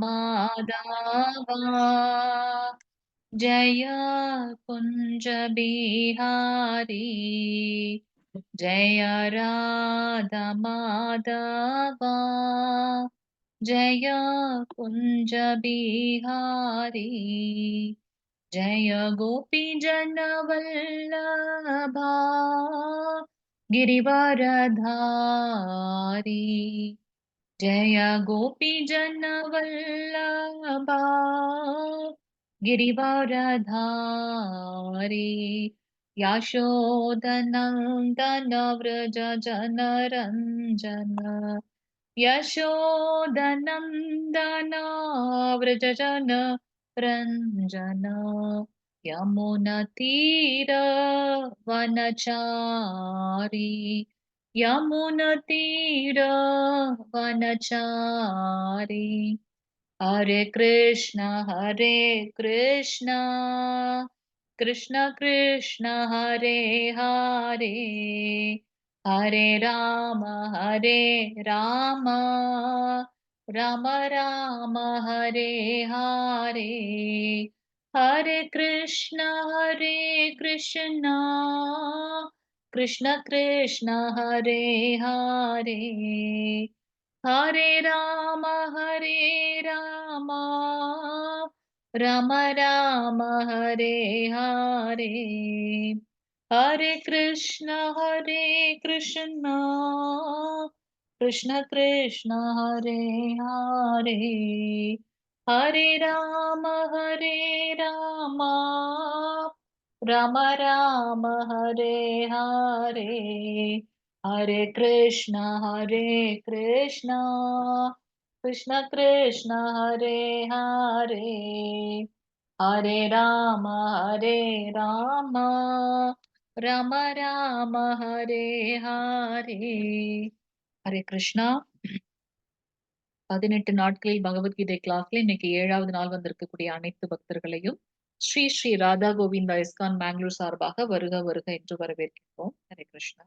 माधवा जय कुञ्ज बिहारी जय राधा माधवा जय कुञ्ज बिहारी जय गोपी जनवल्लभा गिरिवरधारी जय गोपी जनवल्लभा गिरिवरधारी यशोदनन्दन व्रज जनरञ्जन यशोदनन्दन व्रज जन रञ्जन यमुनतीर वनचारी यमुनतीर वनचारी। हरे कृष्ण हरे कृष्ण कृष्ण कृष्ण हरे हरे हरे राम हरे राम राम राम हरे हरे हरे कृष्ण हरे कृष्ण कृष्ण कृष्ण हरे हरे हरे राम हरे राम राम राम हरे हरे हरे कृष्ण हरे कृष्ण कृष्ण कृष्ण हरे हरे हरे राम हरे राम राम राम हरे हरे हरे कृष्ण हरे कृष्ण कृष्ण कृष्ण हरे हरे हरे राम हरे राम राम राम हरे हरे ஹரே கிருஷ்ணா. 18 நாட்களில் பகவத்கீதை கிளாஸ்ல இன்னைக்கு 7வது நாள் வந்திருக்கக்கூடிய அனைத்து பக்தர்களையும் ஸ்ரீ ஸ்ரீ ராதா கோவிந்தா இஸ்கான் பெங்களூர் சார்பாக வருக வருக என்று வரவேற்கின்றோம். ஹரே கிருஷ்ணா.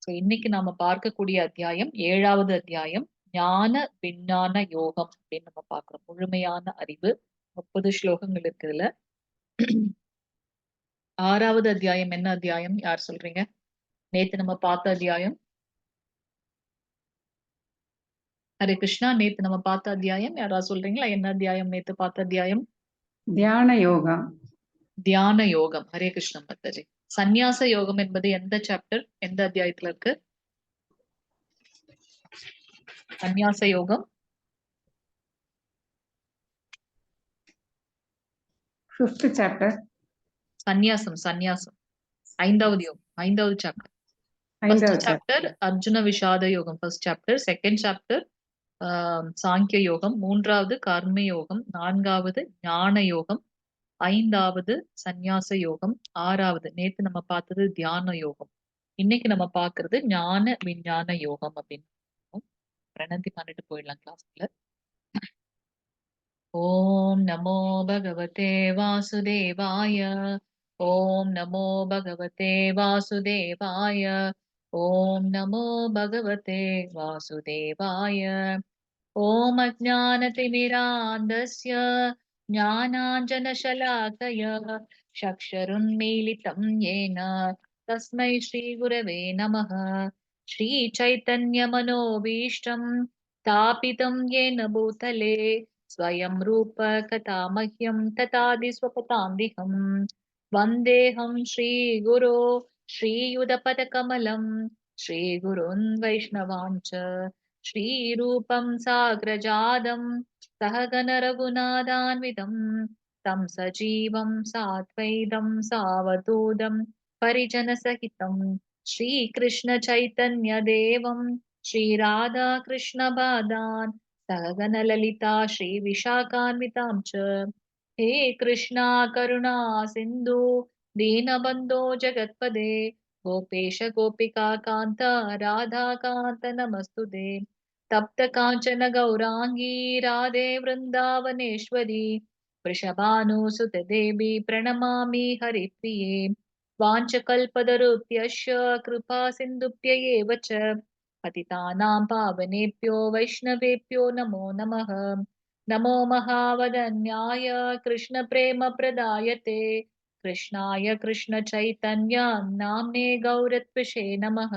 சோ இன்னைக்கு நாம பார்க்கக்கூடிய அத்தியாயம் 7வது அத்தியாயம், ஞான விஞ்ஞான யோகம் அப்படின்னு நம்ம பார்க்கிறோம். முழுமையான அறிவு. 30 ஸ்லோகங்கள் இருக்குதுல. 6வது அத்தியாயம் என்ன அத்தியாயம் யார் சொல்றீங்க? நேத்து நம்ம பார்த்த அத்தியாயம். ஹரே கிருஷ்ணா. நேத்து நம்ம பார்த்த அத்தியாயம் யாராவது சொல்றீங்களா? என்ன அத்தியாயம் நேத்து பார்த்த அத்தியாயம்? தியான யோகா. தியான யோகம். ஹரே கிருஷ்ணா மாதாஜி. சந்நியாச யோகம் என்பது எந்த சாப்டர், எந்த அத்தியாயத்துல இருக்கு? சந்நியாச யோகம் ஃபிஃப்த் சாப்டர். சந்நியாசம், சந்நியாசம் 5வது யோகம், 5வது chapter. First chapter Arjuna Vishada யோகம் ஃபர்ஸ்ட் சாப்டர். செகண்ட் சாப்டர் சாங்கிய யோகம், 3வது கர்ம யோகம், 4வது ஞான யோகம், 5வது சந்நியாச யோகம், 6வது நேத்து நம்ம பார்த்தது தியான யோகம். இன்னைக்கு நம்ம பாக்குறது ஞான விஞ்ஞான யோகம் அப்படின்னு. பிரணந்தி பண்ணிட்டு போயிடலாம் கிளாஸ்ல. ஓம் நமோ பகவதே வாசுதேவாய. ஓம் நமோ பகவதே வாசுதேவாய. ஓம் நமோ பகவதே வாசுதேவாய. ஓம் அஜ்ஞானதிமிராந்தஸ்ய ஞானாஞ்சனशलाकय चक्षुरुन्मीलितं येन तस्मै श्रीगुरवे नमः. श्रीचैतन्यमनोभीष्टं स्थापितं येन भूतले स्वयं रूप कथामह्यं तथादि स्वपतान्दिहं वन्देऽहं श्रीगुरो श्रीयुधपदकमलं श्रीगुरून् वैष्णवान् च श्रीरूपं साग्रजातं सहगण रघुनाथान्वितं तं सजीवं साद्वैतं सावधूतं परिजनसहितं श्रीकृष्णचैतन्यदेवं श्रीराधाकृष्णपादान् सहगण ललिता श्रीविशाखान्वितां च. हे कृष्णा करुणा सिन्धु दीनबन्धो जगत्पदे गोपेश गोपिका कान्त राधाकान्त नमस्तुते. तप्त काञ्चन गौराङ्गी राधे वृन्दावनेश्वरी वृषभानुसुत देवी प्रणमामि हरिप्रिये. वाञ्छकल्पतरुभ्यश्च कृपा सिन्धुभ्य एव च पतितानां पावनेभ्यो वैष्णवेभ्यो नमो नमः. नमो महावदन्याय कृष्ण प्रेम प्रदायते कृष्णाय कृष्ण चैतन्य नाम्ने गौरत्विषे नमः।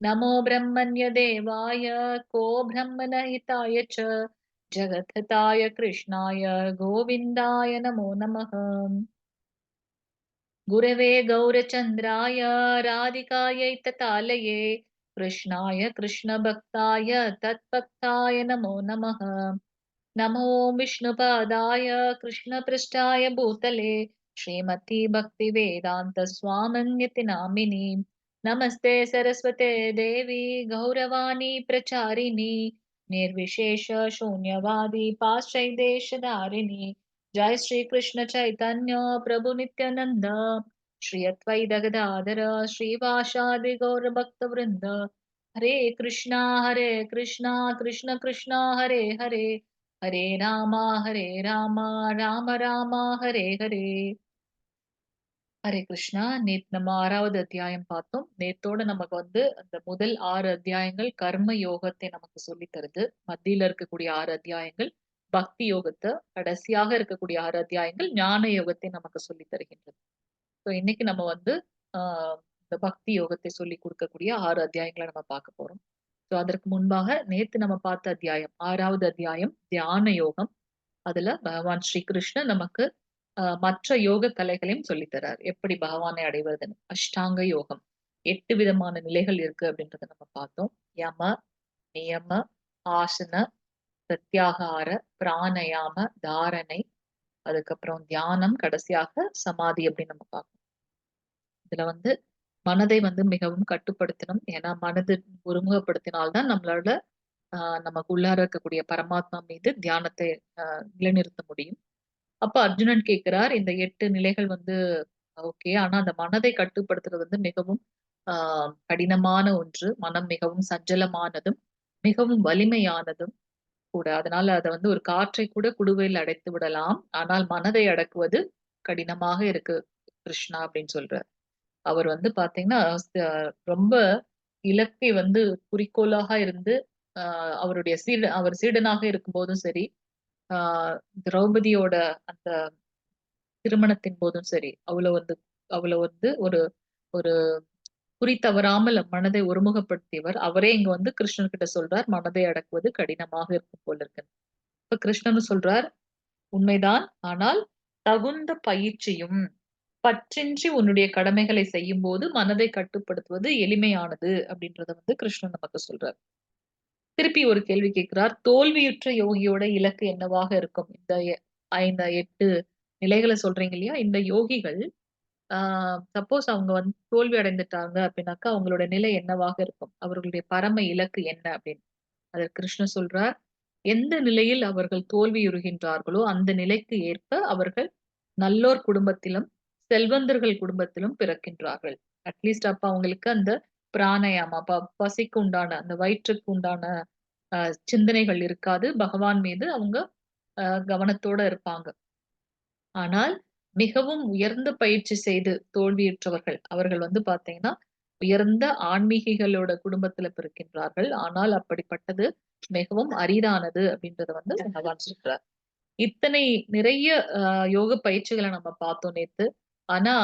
नमो ब्रह्मण्य देवाय को ब्रह्मणहिताय च जगत्हिताय कृष्णाय गोविन्दाय नमो नमः। गुरवे गौरचन्द्राय राधिकायै ततालये कृष्णाय कृष्णभक्ताय तत्भक्ताय नमो नमः। नमो विष्णुपादाय कृष्णपृष्ठाय भूतले श्रीमती भक्तिवेदान्त स्वामिन्यति नामिनी। नमस्ते सरस्वते देवी गौरवाणी प्रचारिणी निर्विशेष शून्यवादी पाश्चैदेशधारिणी। जय श्री कृष्ण चैतन्य प्रभु नित्यानंद श्री अद्वैत गदाधर श्रीवासादि गौर भक्त वृंद। हरे कृष्णा कृष्ण कृष्णा हरे हरे हरे रामा राम रामा हरे हरे। ஹரே கிருஷ்ணா. நேத்து நம்ம 6வது அத்தியாயம் பார்த்தோம். நேத்தோட நமக்கு வந்து அந்த முதல் 6 அத்தியாயங்கள் கர்ம யோகத்தை நமக்கு சொல்லி தருது. மத்தியில இருக்கக்கூடிய 6 அத்தியாயங்கள் பக்தி யோகத்தை, கடைசியாக இருக்கக்கூடிய 6 அத்தியாயங்கள் ஞான யோகத்தை நமக்கு சொல்லி தருகின்றது. ஸோ இன்னைக்கு நம்ம வந்து இந்த பக்தி யோகத்தை சொல்லி கொடுக்கக்கூடிய 6 அத்தியாயங்களை நம்ம பார்க்க போறோம். ஸோ அதற்கு முன்பாக நேத்து நம்ம பார்த்த அத்தியாயம் 6வது அத்தியாயம் தியான யோகம். அதுல பகவான் ஸ்ரீ கிருஷ்ணன் நமக்கு மற்ற யோக கலைகளையும் சொல்லித்தரார், எப்படி பகவானை அடைவதுன்னு. அஷ்டாங்க யோகம் 8 விதமான நிலைகள் இருக்கு அப்படின்றத நம்ம பார்த்தோம். யம, நியம, ஆசன, பிரத்யாகார, பிராணயாம, தாரணை, அதுக்கப்புறம் தியானம், கடைசியாக சமாதி அப்படின்னு நம்ம பார்க்கணும். இதுல வந்து மனதை வந்து மிகவும் கட்டுப்படுத்தணும். ஏன்னா மனது ஒருமுகப்படுத்தினால்தான் நம்மளால நமக்கு உள்ளார இருக்கக்கூடிய பரமாத்மா மீது தியானத்தை நிலைநிறுத்த முடியும். அப்ப அர்ஜுனன் கேட்கிறார், இந்த 8 நிலைகள் வந்து ஓகே, ஆனா அந்த மனதை கட்டுப்படுத்துறது வந்து மிகவும் கடினமான ஒன்று. மனம் மிகவும் சஞ்சலமானதும் மிகவும் வலிமையானதும் கூட. அதனால அதை வந்து ஒரு காற்றை கூட குடுவையில் அடைத்து விடலாம், ஆனால் மனதை அடக்குவது கடினமாக இருக்கு கிருஷ்ணா அப்படின்னு சொல்றார். அவர் வந்து பாத்தீங்கன்னா ரொம்ப இலக்கை வந்து குறிக்கோளாக இருந்து அவருடைய அவர் சீடனாக இருக்கும் போதும் சரி, திரௌபதியோட அந்த திருமணத்தின் போதும் சரி, அவளை வந்து ஒரு ஒரு குறி தவறாமல் மனதை ஒருமுகப்படுத்தியவர். அவரே இங்க வந்து கிருஷ்ணன் கிட்ட சொல்றார், மனதை அடக்குவது கடினமாக இருக்கும் போல இருக்கு. இப்ப கிருஷ்ணன் சொல்றார், உண்மைதான், ஆனால் தகுந்த பயிற்சியும் பற்றின்றி உன்னுடைய கடமைகளை செய்யும் போது மனதை கட்டுப்படுத்துவது எளிமையானது அப்படின்றத வந்து கிருஷ்ணன் நமக்கு சொல்றார். திருப்பி ஒரு கேள்வி கேட்கிறார், தோல்வியுற்ற யோகியோட இலக்கு என்னவாக இருக்கும்? இந்த 5, 8 நிலைகளை சொல்றீங்க இல்லையா, இந்த யோகிகள் சப்போஸ் அவங்க வந்து தோல்வி அடைந்துட்டாங்க அப்படின்னாக்கா அவங்களோட நிலை என்னவாக இருக்கும், அவர்களுடைய பரம இலக்கு என்ன அப்படின்னு. அதற்கு கிருஷ்ணன் சொல்றார், எந்த நிலையில் அவர்கள் தோல்வியுறுகின்றார்களோ அந்த நிலைக்கு ஏற்ப அவர்கள் நல்லோர் குடும்பத்திலும் செல்வந்தர்கள் குடும்பத்திலும் பிறக்கின்றார்கள். அட்லீஸ்ட் அப்ப அவங்களுக்கு அந்த பிராணயாமா பசிக்கு உண்டான அந்த வயிற்றுக்கு உண்டான சிந்தனைகள் இருக்காது, பகவான் மீது அவங்க கவனத்தோட இருப்பாங்க. ஆனால் மிகவும் உயர்ந்த பயிற்சி செய்து தோல்வியுற்றவர்கள் அவர்கள் வந்து பாத்தீங்கன்னா உயர்ந்த ஆன்மீகிகளோட குடும்பத்துல பிறக்கின்றார்கள். ஆனால் அப்படிப்பட்டது மிகவும் அரிதானது அப்படின்றத வந்து பகவான் சொல்றார். இத்தனை நிறைய யோக பயிற்சிகளை நம்ம பார்த்தோம் நேத்து. ஆனா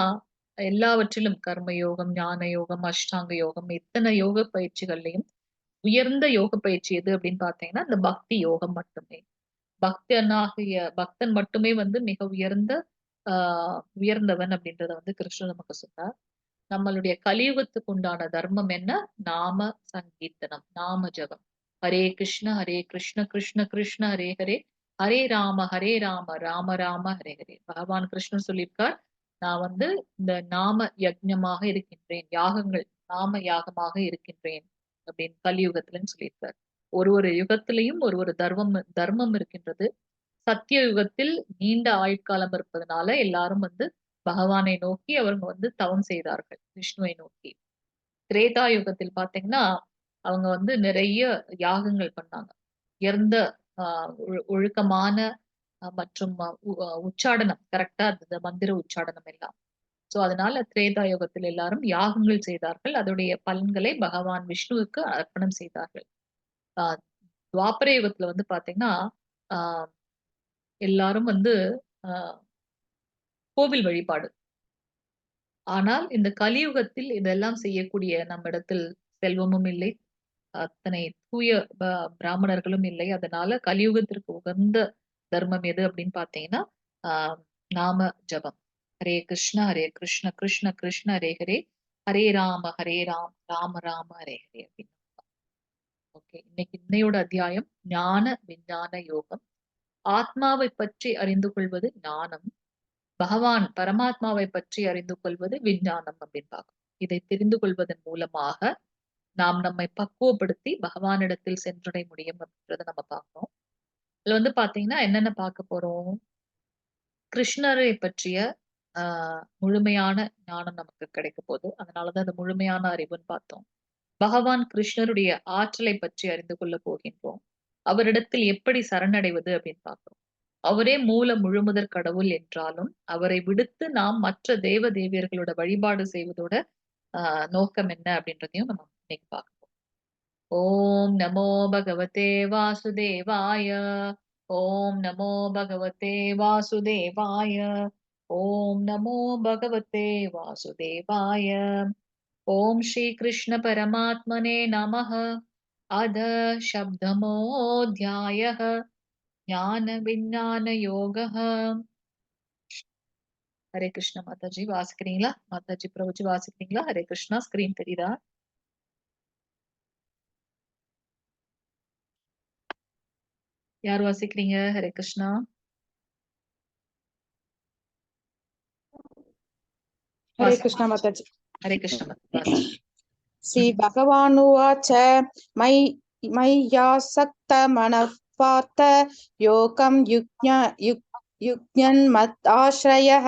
எல்லாவற்றிலும் கர்ம யோகம், ஞான யோகம், அஷ்டாங்க யோகம், இத்தனை யோக பயிற்சிகள்லையும் உயர்ந்த யோக பயிற்சி எது அப்படின்னு பாத்தீங்கன்னா இந்த பக்தி யோகம் மட்டுமே. பக்தன் மட்டுமே வந்து மிக உயர்ந்த உயர்ந்தவன் அப்படின்றத வந்து கிருஷ்ணன் நமக்கு சொன்னார். நம்மளுடைய கலியுகத்துக்கு உண்டான தர்மம் என்ன? நாம சங்கீர்த்தனம், நாம ஜபம். ஹரே கிருஷ்ண ஹரே கிருஷ்ண கிருஷ்ண கிருஷ்ண ஹரே ஹரே, ஹரே ராம ஹரே ராம ராம ராம ஹரே ஹரே. பகவான் கிருஷ்ணன் சொல்லியிருக்கார், நான் வந்து இந்த நாம யஜ்ஞமாக இருக்கின்றேன், யாகங்கள் நாம யாகமாக இருக்கின்றேன் அப்படின்னு கலியுகத்துலன்னு சொல்லியிருக்கார். ஒரு ஒரு யுகத்திலையும் ஒரு ஒரு தர்மம் இருக்கின்றது. சத்திய யுகத்தில் நீண்ட ஆயுட்காலம் இருப்பதனால எல்லாரும் வந்து பகவானை நோக்கி அவங்க வந்து தவம் செய்தார்கள், விஷ்ணுவை நோக்கி. திரேதா யுகத்தில் பாத்தீங்கன்னா அவங்க வந்து நிறைய யாகங்கள் பண்ணாங்க. உயர்ந்த ஒழுக்கமான மற்றும் உச்சாடனம் கரெக்டா இருந்தது, மந்திர உச்சாடனம் எல்லாம். சோ அதனால திரேதா யுகத்தில் எல்லாரும் யாகங்கள் செய்தார்கள். அதோடைய பலன்களை பகவான் விஷ்ணுவுக்கு அர்ப்பணம் செய்தார்கள். துவாபர யுகத்துல வந்து பாத்தீங்கன்னா ஆஹ் எல்லாரும் வந்து கோவில் வழிபாடு. ஆனால் இந்த கலியுகத்தில் இதெல்லாம் செய்யக்கூடிய நம்மிடத்தில் செல்வமும் இல்லை, அத்தனை தூய பிராமணர்களும் இல்லை. அதனால கலியுகத்திற்கு உகந்த தர்மம் எது அப்படின்னு பாத்தீங்கன்னா நாம ஜபம். ஹரே கிருஷ்ண ஹரே கிருஷ்ண கிருஷ்ண கிருஷ்ண ஹரே ஹரே, ஹரே ராம ஹரே ராம் ராம ராம ஹரே ஹரே அப்படின்னு. ஓகே, இன்னைக்கு இன்னையோட அத்தியாயம் ஞான விஞ்ஞான யோகம். ஆத்மாவை பற்றி அறிந்து கொள்வது ஞானம், பகவான் பரமாத்மாவை பற்றி அறிந்து கொள்வது விஞ்ஞானம் அப்படின்னு பார்க்கணும். இதை தெரிந்து கொள்வதன் மூலமாக நாம் நம்மை பக்குவப்படுத்தி பகவானிடத்தில் சென்றடைய முடியும் அப்படின்றத நம்ம பார்க்கணும். இதுல வந்து பாத்தீங்கன்னா என்னென்ன பார்க்க போறோம்? கிருஷ்ணரை பற்றிய முழுமையான ஞானம் நமக்கு கிடைக்க போகுது. அதனாலதான் அது முழுமையான அறிவுன்னு பார்த்தோம். பகவான் கிருஷ்ணருடைய ஆற்றலை பற்றி அறிந்து கொள்ள போகின்றோம். அவரிடத்தில் எப்படி சரணடைவது அப்படின்னு பார்க்கிறோம். அவரே மூல முழுமுதற் கடவுள் என்றாலும் அவரை விடுத்து நாம் மற்ற தேவ தேவியர்களோட வழிபாடு செய்வதோட நோக்கம் என்ன அப்படின்றதையும் நம்ம இன்னைக்கு பார்க்க போறோம். ஓம் நமோ பகவதே வாசுதேவாய, ஓம் நமோ பகவதே வாசுதேவாய, ஓம் நமோ பகவதே வாசுதேவாய. ஓம் ஸ்ரீ கிருஷ்ண பரமாத்மனே நமஹ. அத சப்தமோத்யாயः ஞான விஞ்ஞான யோகः. ஹரே கிருஷ்ணா மாதாஜி, வாசிக்கிறீங்களா? மாதாஜி பிரபுஜி வாசிக்கிறீங்களா? ஹரே கிருஷ்ணா. ஸ்கிரீன் தெரியுதா? யார் வாசிக்கிறீங்க? ஹரே கிருஷ்ணா. ஹரே கிருஷ்ணா மாதாஜி. ஹரே கிருஷ்ணா மாதாஜி. ஸ்ரீ பகவானுவாச்ச my மய்யாசக்த மனः பார்த்த யோகம் யுக்ஞன்மத் ஆஶ்ரயः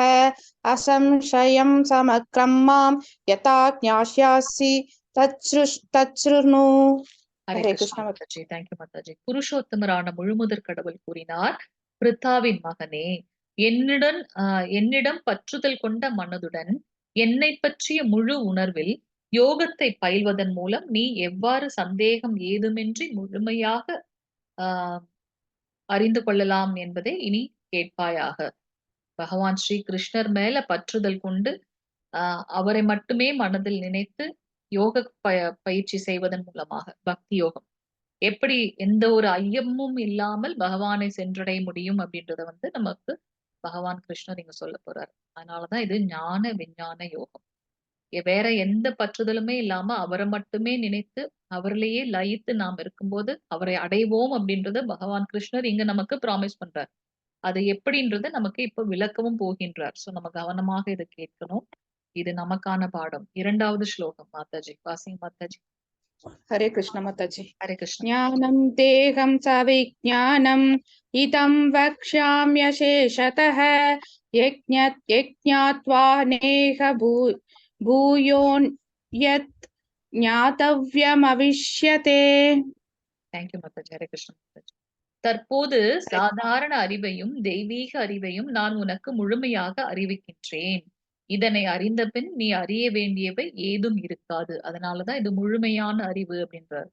அசம்சயம் சமக்ரம் மாம் யதா ஞாஸ்யாசி தச்ருணு. Hare Krishna Mataji. Thank you Mataji. புருஷோத்தமரான முழுமுதற் கடவுள் கூறினார், பிருத்தாவின் மகனே, என்னிடம் பற்றுதல் கொண்ட மனதுடன் என்னை பற்றிய முழு உணர்வில் யோகத்தை பயில்வதன் மூலம் நீ எவ்வாறு சந்தேகம் ஏதுமின்றி முழுமையாக அறிந்து கொள்ளலாம் என்பதை இனி கேட்பாயாக. பகவான் ஸ்ரீ கிருஷ்ணர் மேல பற்றுதல் கொண்டு அவரை மட்டுமே மனதில் நினைத்து யோக பயிற்சி செய்வதன் மூலமாக பக்தி யோகம் எப்படி எந்த ஒரு ஐயமும் இல்லாமல் பகவானை சென்றடைய முடியும் அப்படின்றத வந்து நமக்கு பகவான் கிருஷ்ணர் இங்க சொல்ல போறாரு. அதனாலதான் இது ஞான விஞ்ஞான யோகம். வேற எந்த பற்றுதலுமே இல்லாம அவரை மட்டுமே நினைத்து அவரிலேயே லயித்து நாம் இருக்கும்போது அவரை அடைவோம் அப்படின்றத பகவான் கிருஷ்ணர் இங்க நமக்கு ப்ராமிஸ் பண்றார். அது எப்படின்றத நமக்கு இப்ப விளக்கவும் போகின்றார். சோ நம்ம கவனமாக இதை கேட்கணும். இது நமக்கான பாடம். இரண்டாவது ஸ்லோகம் மாதாஜி வாசிங்க மாதாஜி. ஹரே கிருஷ்ண மாதாஜி. ஹரே கிருஷ்ண. ஞானம் தேகம் சவிஜ்ஞானம் இதம் வக்ஷ்யாம்யசேஷதः யஜ்ஞாத்வா நேஹ பூயோன் யத் ஞாதவ்யமவிஷ்யதே. Thank you Mataji. Hare Krishna Mataji. தற்போது சாதாரண அறிவையும் தெய்வீக அறிவையும் நான் உனக்கு முழுமையாக அறிவிக்கின்றேன். இதனை அறிந்த பின் நீ அறிய வேண்டியவை ஏதும் இருக்காது. அதனாலதான் இது முழுமையான அறிவு அப்படின்றார்.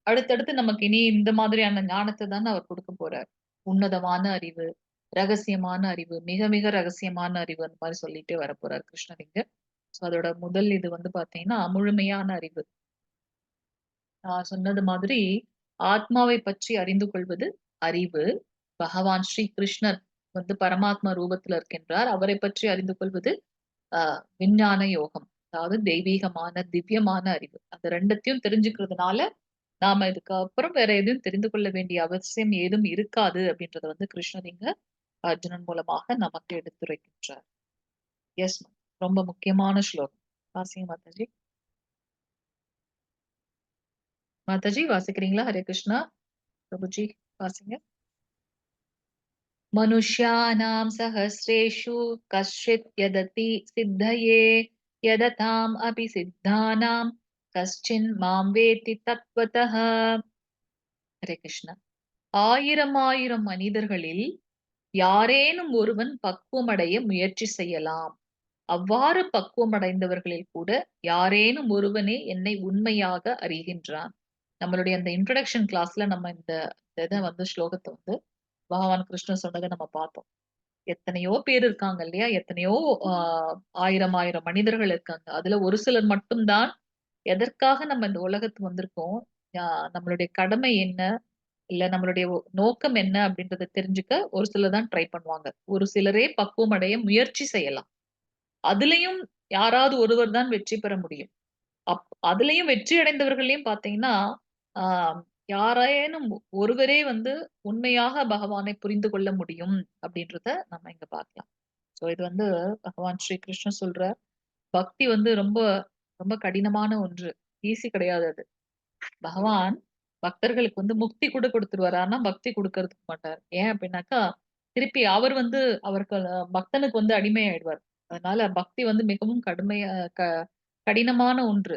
அடுத்தடுத்து நமக்கு இனி இந்த மாதிரியான ஞானத்தை தான் அவர் கொடுக்க போறார். உன்னதமான அறிவு, ரகசியமான அறிவு, மிக மிக ரகசியமான அறிவு, அந்த மாதிரி சொல்லிட்டே வரப்போறார் கிருஷ்ணர் இங்க. சோ அதோட முதல் இது வந்து பாத்தீங்கன்னா முழுமையான அறிவு. நான் சொன்னது மாதிரி ஆத்மாவை பற்றி அறிந்து கொள்வது அறிவு. பகவான் ஸ்ரீ கிருஷ்ணர் வந்து பரமாத்மா ரூபத்துல இருக்கின்றார். அவரை பற்றி அறிந்து கொள்வது விஞ்ஞான யோகம், அதாவது தெய்வீகமான திவ்யமான அறிவு. அது ரெண்டத்தையும் தெரிஞ்சுக்கிறதுனால நாம இதுக்கு அப்புறம் வேற எதுவும் தெரிந்து கொள்ள வேண்டிய அவசியம் ஏதும் இருக்காது அப்படின்றத வந்து கிருஷ்ணர் இங்க அர்ஜுனன் மூலமாக நமக்கு எடுத்துரைக்கின்றார். எஸ், ரொம்ப முக்கியமான ஸ்லோகம். வாசிங்க மாதாஜி. மாதாஜி வாசிக்கிறீங்களா? ஹரே கிருஷ்ணா பிரபுஜி வாசிங்க. மனுஷ்யானாம் சஹஸ்ரேஷு கஷ்சித் யததி சித்தயே யததாம் அபி சித்தானாம் கஷ்சின் மாம் வேத்தி தத்வதः. ஹரே கிருஷ்ணா. ஆயிரம் ஆயிரம் மனிதர்களில் யாரேனும் ஒருவன் பக்குவமடைய முயற்சி செய்யலாம். அவ்வாறு பக்குவமடைந்தவர்களில் கூட யாரேனும் ஒருவனே என்னை உண்மையாக அறிகின்றான். நம்மளுடைய அந்த இன்ட்ரடக்ஷன் கிளாஸ்ல நம்ம இந்த இதை வந்து ஸ்லோகத்தை வந்து பகவான் கிருஷ்ணர் சொன்னதை நம்ம பார்த்தோம். எத்தனையோ பேர் இருக்காங்க இல்லையா? எத்தனையோ ஆயிரம் ஆயிரம் மனிதர்கள் இருக்காங்க. அதுல ஒரு சிலர் மட்டும்தான் எதற்காக நம்ம இந்த உலகத்துக்கு வந்திருக்கோம், நம்மளுடைய கடமை என்ன, இல்ல நம்மளுடைய நோக்கம் என்ன அப்படின்றத தெரிஞ்சுக்க ஒரு சிலர் தான் ட்ரை பண்ணுவாங்க. ஒரு சிலரே பக்குவம் அடைய முயற்சி செய்யலாம். அதுலயும் யாராவது ஒருவர் தான் வெற்றி பெற முடியும். அதுலயும் வெற்றி அடைந்தவர்களையும் பாத்தீங்கன்னா யாரேனும் ஒருவரே வந்து உண்மையாக பகவானை புரிந்து கொள்ள முடியும் அப்படின்றத நம்ம இங்க பார்க்கலாம். சோ இது வந்து பகவான் ஸ்ரீ கிருஷ்ணன் சொல்ற பக்தி வந்து ரொம்ப ரொம்ப கடினமான ஒன்று, ஈஸி கிடையாது. அது பகவான் பக்தர்களுக்கு வந்து முக்தி கூட கொடுத்துருவாரு, ஆனா பக்தி கொடுக்கறதுக்கு மாட்டார். ஏன் அப்படின்னாக்கா திருப்பி அவர் வந்து அவருக்கு பக்தனுக்கு வந்து அடிமை ஆயிடுவார். அதனால பக்தி வந்து மிகவும் கடுமையா கடினமான ஒன்று.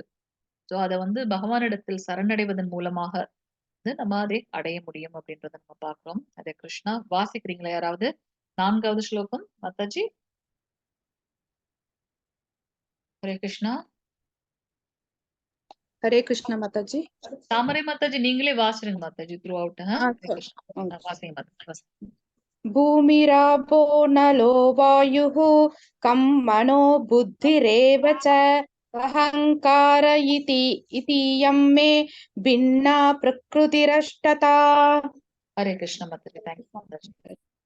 சோ அதை வந்து பகவானிடத்தில் சரணடைவதன் மூலமாக வந்து நம்ம அதை அடைய முடியும் அப்படின்றத நம்ம பார்க்கிறோம். ஹரே கிருஷ்ணா. வாசிக்கிறீங்களா யாராவது? 4வது ஸ்லோகம் மாதாஜி. ஹரே கிருஷ்ணா. ஹரே கிருஷ்ணா மாதாஜி. தாமரை மாதாஜி நீங்களே வாசிருங்க மாதாஜி, த்ரூ அவுட். வாசிங்க மாதாஜி. பூமிராபோ நலோ வாயுः கம் மனோ புத்திரேவ ச அஹங்கார இதி இதியம் மே பின்னா பிரகிருதிரஷ்டதா. Hare Krishna Mataji, thank you Mataji.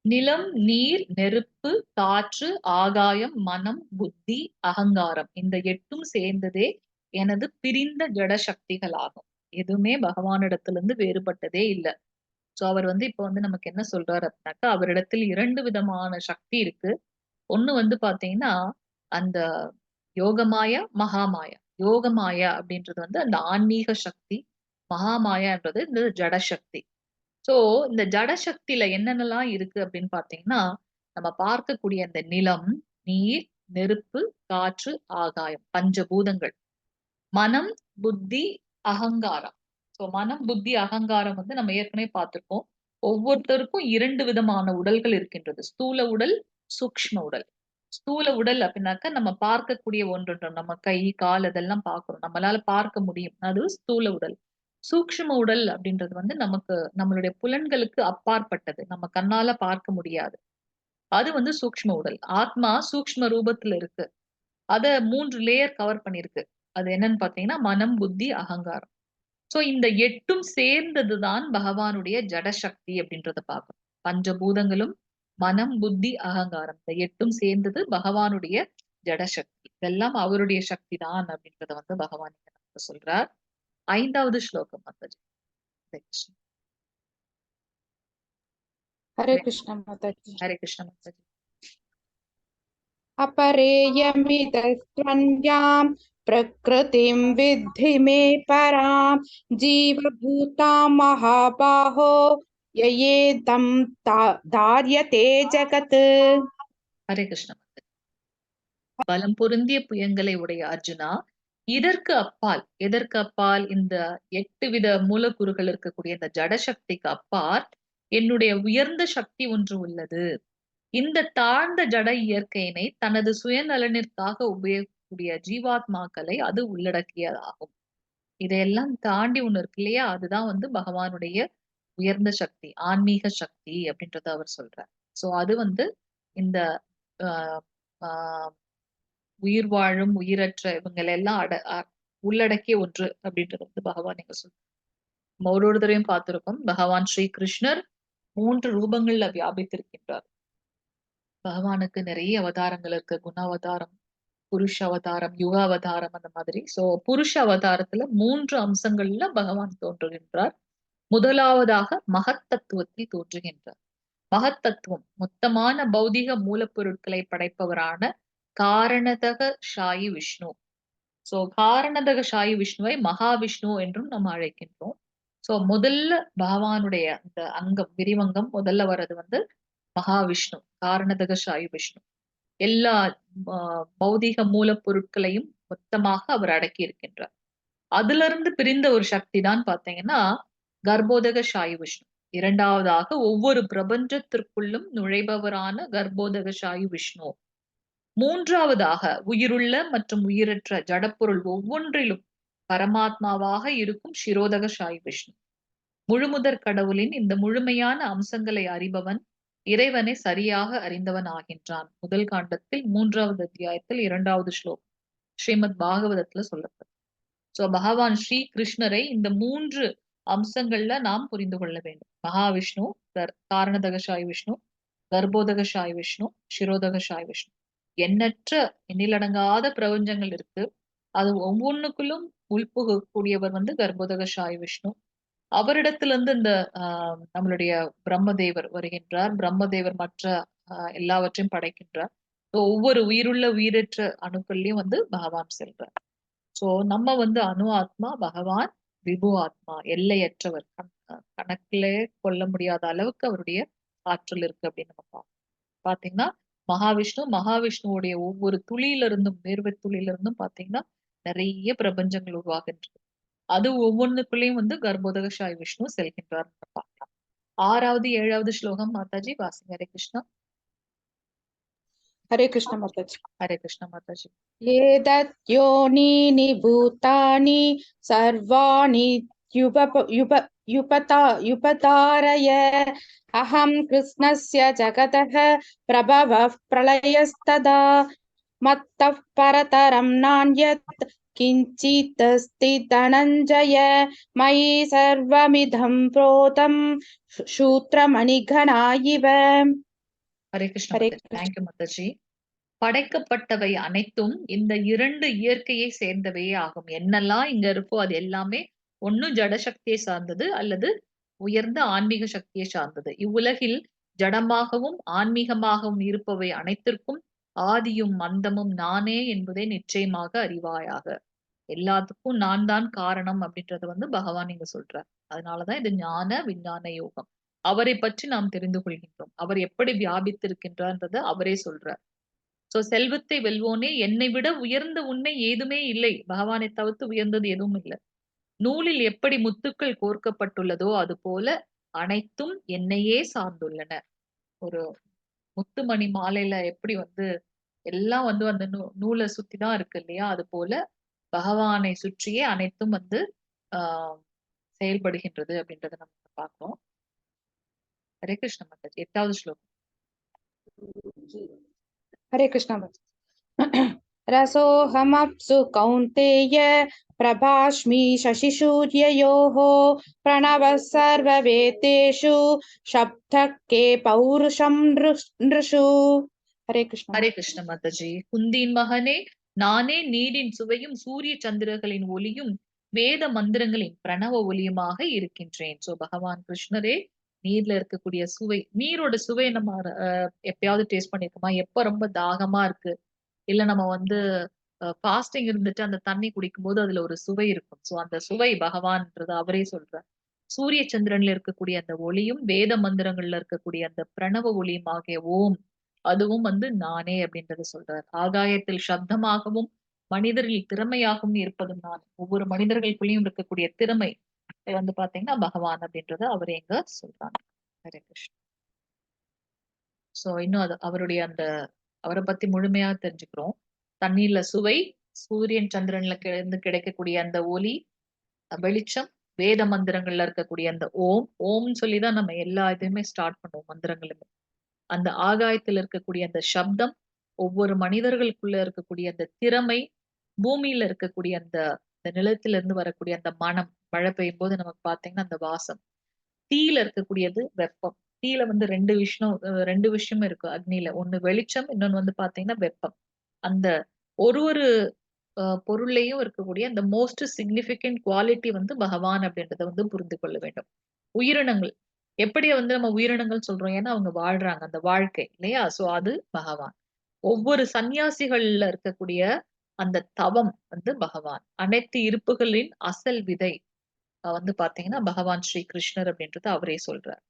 நிலம், நீர், நெருப்பு, காற்று, ஆகாயம், மனம், புத்தி, அகங்காரம் இந்த 8 சேர்ந்ததே எனது பிரிந்த ஜட சக்திகள் ஆகும். எதுவுமே பகவானிடத்திலிருந்து வேறுபட்டதே இல்லை. சோ அவர் வந்து இப்ப வந்து நமக்கு என்ன சொல்றாரு அப்படின்னாக்கா, அவரிடத்தில் 2 விதமான சக்தி இருக்கு. ஒண்ணு வந்து பாத்தீங்கன்னா அந்த யோகமாயா, மகாமாயா. யோகமாயா அப்படின்றது வந்து அந்த ஆன்மீக சக்தி, மகாமாயான்றது இந்த ஜடசக்தி. சோ இந்த ஜடசக்தியில என்னென்னலாம் இருக்கு அப்படின்னு பாத்தீங்கன்னா, நம்ம பார்க்கக்கூடிய அந்த நிலம், நீர், நெருப்பு, காற்று, ஆகாயம், பஞ்சபூதங்கள், மனம், புத்தி, அகங்காரம். சோ மனம், புத்தி, அகங்காரம் வந்து நம்ம ஏற்கனவே பார்த்திருக்கோம். ஒவ்வொருத்தருக்கும் 2 விதமான உடல்கள் இருக்கின்றது. ஸ்தூல உடல், சூக்ஷ்ம உடல். ஸ்தூல உடல் அப்படின்னாக்கா நம்ம பார்க்கக்கூடிய ஒன்று, நம்ம கை, கால் அதெல்லாம் பார்க்கிறோம், நம்மளால பார்க்க முடியும், அது ஸ்தூல உடல். சூக்ஷ்ம உடல் அப்படின்றது வந்து நமக்கு நம்மளுடைய புலன்களுக்கு அப்பாற்பட்டது, நம்ம கண்ணால பார்க்க முடியாது, அது வந்து சூக்ஷ்ம உடல். ஆத்மா சூக்ஷ்ம ரூபத்துல இருக்கு. அத 3 லேயர் கவர் பண்ணிருக்கு. அது என்னன்னு பாத்தீங்கன்னா மனம், புத்தி, அகங்காரம். சோ இந்த 8 சேர்ந்ததுதான் பகவானுடைய ஜடசக்தி அப்படின்றத பார்க்கணும். பஞ்சபூதங்களும் மனம், புத்தி, அகங்காரம் இந்த 8 சேர்ந்தது பகவானுடைய ஜடசக்தி. இதெல்லாம் அவருடைய சக்தி தான் அப்படின்றத வந்து பகவான் நமக்கு சொல்றார். 5வது ஸ்லோகம் மாதாஜி. ஹரே கிருஷ்ண மாதாஜி. ஹரே கிருஷ்ண மாதாஜி. அபரேயமிதஸ்த்வன்யாம் பிரகிருதிம் வித்தி மே பராம் ஜீவபூதாம் மகாபாஹோ யயேதம் தாரியதே ஜகத். ஹரே கிருஷ்ண. பலம் பொருந்திய புயங்களை உடைய அர்ஜுனா, இதற்கு அப்பால், எதற்கு அப்பால்? இந்த 8 வித மூலக்கூறுகள் இருக்கக்கூடிய இந்த ஜடசக்திக்கு அப்பால் என்னுடைய உயர்ந்த சக்தி ஒன்று உள்ளது. இந்த தாழ்ந்த ஜட இயற்கையினை தனது சுயநலனிற்காக உபயோகிக்கக்கூடிய ஜீவாத்மாக்களை அது உள்ளடக்கியதாகும். இதையெல்லாம் தாண்டி ஒண்ணு இருக்கு இல்லையா, அதுதான் வந்து பகவானுடைய உயர்ந்த சக்தி, ஆன்மீக சக்தி அப்படின்றத அவர் சொல்றார். சோ அது வந்து இந்த உயிர் வாழும் உயிரற்ற இவங்களெல்லாம் உள்ளடக்கிய ஒன்று அப்படின்றது வந்து பகவான் எங்க சொல்றார். நம்ம ஒரு தடவையும் பார்த்திருக்கோம், பகவான் ஸ்ரீ கிருஷ்ணர் 3 ரூபங்கள்ல வியாபித்திருக்கின்றார். பகவானுக்கு நிறைய அவதாரங்கள் இருக்கு. குண அவதாரம், புருஷ அவதாரம், யுக அவதாரம், அந்த மாதிரி. சோ புருஷ அவதாரத்துல 3 அம்சங்கள்ல பகவான் தோன்றுகின்றார். முதலாவதாக மகத்தத்துவத்தில் தோன்றுகின்றார். மகத்தத்துவம் மொத்தமான பௌதிக மூலப்பொருட்களை படைப்பவரான காரணதக சாயி விஷ்ணு. சோ காரணதக சாயி விஷ்ணுவை மகாவிஷ்ணு என்றும் நம்ம அழைக்கின்றோம். சோ முதல்ல பகவானுடைய அந்த அங்கம், விரிவங்கம் முதல்ல வர்றது வந்து மகாவிஷ்ணு, காரணதக சாயி விஷ்ணு. எல்லா பௌதிக மூலப்பொருட்களையும் மொத்தமாக அவர் அடக்கி இருக்கின்றார். அதுல இருந்து பிரிந்த ஒரு சக்தி தான் பாத்தீங்கன்னா கர்ப்போதக சாயி விஷ்ணு. இரண்டாவதாக ஒவ்வொரு பிரபஞ்சத்திற்குள்ளும் நுழைபவரான கர்ப்போதக சாயி விஷ்ணு. மூன்றாவதாக உயிருள்ள மற்றும் உயிரற்ற ஜடப்பொருள் ஒவ்வொன்றிலும் பரமாத்மாவாக இருக்கும் சிரோதக சாய் விஷ்ணு. முழுமுதற் கடவுளின் இந்த முழுமையான அம்சங்களை அறிபவன் இறைவனை சரியாக அறிந்தவன் ஆகின்றான். முதல் காண்டத்தில் 3வது அத்தியாயத்தில் 2வது ஸ்லோகம் ஸ்ரீமத் பாகவதத்துல சொல்லப்படும். சோ பகவான் ஸ்ரீ கிருஷ்ணரை இந்த 3 அம்சங்கள்ல நாம் புரிந்து கொள்ள வேண்டும். மகாவிஷ்ணு, காரணதகசாய் விஷ்ணு, கர்ப்போதகசாய் விஷ்ணு, சிரோதகசாய் விஷ்ணு. எண்ணற்ற எண்ணிலடங்காத பிரபஞ்சங்கள் இருக்கு. அது ஒவ்வொன்னுக்குள்ளும் உள்புகக்கூடியவர் வந்து கர்ப்போதகசாய் விஷ்ணு. அவரிடத்திலிருந்து இந்த நம்மளுடைய பிரம்மதேவர் வருகின்றார். பிரம்மதேவர் மற்ற எல்லாவற்றையும் படைக்கின்றார். ஸோ ஒவ்வொரு உயிருள்ள உயிரற்ற அணுக்கள்லயும் வந்து பகவான் செல்றார். சோ நம்ம வந்து அணு ஆத்மா, பகவான் விபு ஆத்மா, எல்லையற்றவர், கணக்கிலே கொள்ள முடியாத அளவுக்கு அவருடைய ஆற்றல் இருக்கு அப்படின்னு நம்ம பார்ப்போம். பாத்தீங்கன்னா மகாவிஷ்ணு, மகாவிஷ்ணுவுடைய ஒவ்வொரு துளியில இருந்தும், வேர்வை துளியில இருந்தும் பாத்தீங்கன்னா நிறைய பிரபஞ்சங்கள் உருவாகின்றது. அது ஒவ்வொன்றுக்குள்ளேயும் வந்து கர்ப்போதகசாய் விஷ்ணு செல்கின்றார் பார்க்கலாம். 6வது 7வது ஸ்லோகம் மாதாஜி வாசிங்க. ஹரே கிருஷ்ணா. ஹரே கிருஷ்ண மாதாஜி. ஹரே கிருஷ்ண மாதாஜி. ஏதத் யோனீனி பூதானி சர்வாணி யுபதாரய அஹம் கிருஷ்ணஸ்ய ஜகதः பிரபவः பிரளயஸ்ததா மத்தः பரதரம் நான்யத் கிஞ்சித் அஸ்தி தனஞ்சய மயி சர்வமிதம் புரோதம் சூத்ரமணிகணா இவ. Hare Krishna. Hare thank you Mataji. படைக்கப்பட்டவை அனைத்தும் இந்த 2 இயற்கையை சேர்ந்தவையே ஆகும். என்னெல்லாம் இங்க இருக்கோ அது எல்லாமே ஒண்ணு ஜட சக்தியை சார்ந்தது அல்லது உயர்ந்த ஆன்மீக சக்தியை சார்ந்தது. இவ்வுலகில் ஜடமாகவும் ஆன்மீகமாகவும் இருப்பவை அனைத்திற்கும் ஆதியும் மந்தமும் நானே என்பதை நிச்சயமாக அறிவாயாக. எல்லாத்துக்கும் நான் தான் காரணம் அப்படின்றத வந்து பகவான் இங்க சொல்றார். அதனாலதான் இது ஞான விஞ்ஞான யோகம். அவரை பற்றி நாம் தெரிந்து கொள்கின்றோம். அவர் எப்படி வியாபித்திருக்கின்றார்ன்றதை அவரே சொல்றார். சோ செல்வத்தை வெல்வோனே, என்னை விட உயர்ந்த உண்மை ஏதுமே இல்லை. பகவானை தவிர்த்து உயர்ந்தது எதுவும் இல்லை. நூலில் எப்படி முத்துக்கள் கோர்க்கப்பட்டுள்ளதோ அது போல அனைத்தும் என்னையே சார்ந்துள்ளன. ஒரு முத்துமணி மாலையில எப்படி வந்து எல்லாம் வந்து அந்த நூலை சுத்திதான் இருக்கு இல்லையா, அது போல பகவானை சுற்றியே அனைத்தும் வந்து செயல்படுகின்றது அப்படின்றத நம்ம பார்க்கிறோம். ஹரே கிருஷ்ண மாதாஜி. 8வது ஸ்லோகம். ஹரே கிருஷ்ணா. ரசோஹமப்சு கௌந்தேய பிரபாஷ்மி சசிசூர்யயோः பிரணவः சர்வவேதேஷு சப்தக்கே பௌருஷம் நிருஷு. ஹரே கிருஷ்ணா. ஹரே கிருஷ்ண மாதாஜி. குந்தியின் மகனே, நானே நீரின் சுவையும் சூரிய சந்திரர்களின் ஒளியும் வேத மந்திரங்களின் பிரணவ ஒளியுமாக இருக்கின்றேன். சோ பகவான் கிருஷ்ணரே நீர்ல இருக்கக்கூடிய சுவை, நீரோட சுவை நம்ம எப்பயாவது டேஸ்ட் பண்ணிருக்கோமா? எப்ப ரொம்ப தாகமா இருக்கு, இல்ல நம்ம வந்து ஃபாஸ்டிங் இருந்துட்டு அந்த தண்ணி குடிக்கும் போது அதுல ஒரு சுவை இருக்கும். சோ அந்த சுவை பகவான்ன்றது அவரே சொல்றார். சூரிய சந்திரன்ல இருக்கக்கூடிய அந்த ஒளியும் வேத மந்திரங்கள்ல இருக்கக்கூடிய அந்த பிரணவ ஒளியும் ஆகிய ஓம், அதுவும் வந்து நானே அப்படின்றத சொல்றார். ஆகாயத்தில் சப்தமாகவும் மனிதரில் திறமையாகவும் இருப்பதும் நான். ஒவ்வொரு மனிதர்களுக்குள்ளேயும் இருக்கக்கூடிய திறமை வந்து பாத்தீங்கன்னா பகவான் அப்படின்றத அவர் எங்க சொல்றாங்க. ஹரே கிருஷ்ணா. சோ இன்னும் அது அவருடைய அந்த அவரை பத்தி முழுமையா தெரிஞ்சுக்கிறோம். தண்ணீர்ல சுவை, சூரியன் சந்திரன்ல இருந்து கிடைக்கக்கூடிய அந்த ஒளி வெளிச்சம், வேத மந்திரங்கள்ல இருக்கக்கூடிய அந்த ஓம், ஓம்னு சொல்லிதான் நம்ம எல்லா இதுவுமே ஸ்டார்ட் பண்ணுவோம் மந்திரங்களுமே. அந்த ஆகாயத்துல இருக்கக்கூடிய அந்த சப்தம், ஒவ்வொரு மனிதர்களுக்குள்ள இருக்கக்கூடிய அந்த திறமை, பூமியில இருக்கக்கூடிய அந்த நிலத்திலிருந்து வரக்கூடிய அந்த மனம், மழை பெய்யும் போது நமக்கு பாத்தீங்கன்னா அந்த வாசம், தீயில இருக்கக்கூடியது வெப்பம். தீயில வந்து ரெண்டு விஷயம் இருக்கு அக்னியில. ஒண்ணு வெளிச்சம், இன்னொன்னு வந்து பாத்தீங்கன்னா வெப்பம். அந்த ஒரு ஒரு பொருளையும் இருக்கக்கூடிய அந்த மோஸ்ட் சிக்னிபிகண்ட் குவாலிட்டி வந்து பகவான் அப்படின்றத வந்து புரிந்து கொள்ள வேண்டும். உயிரினங்கள் எப்படி வந்து நம்ம உயிரினங்கள் சொல்றோம், ஏன்னா அவங்க வாழ்றாங்க அந்த வாழ்க்கை இல்லையா? சோ அது பகவான். ஒவ்வொரு சன்னியாசிகள்ல இருக்கக்கூடிய அந்த தவம் வந்து பகவான். அனைத்து இருப்புகளின் அசல் விதை வந்து பாத்தீங்கன்னா பகவான் ஸ்ரீ கிருஷ்ணர் அப்படின்றத அவரே சொல்றார்.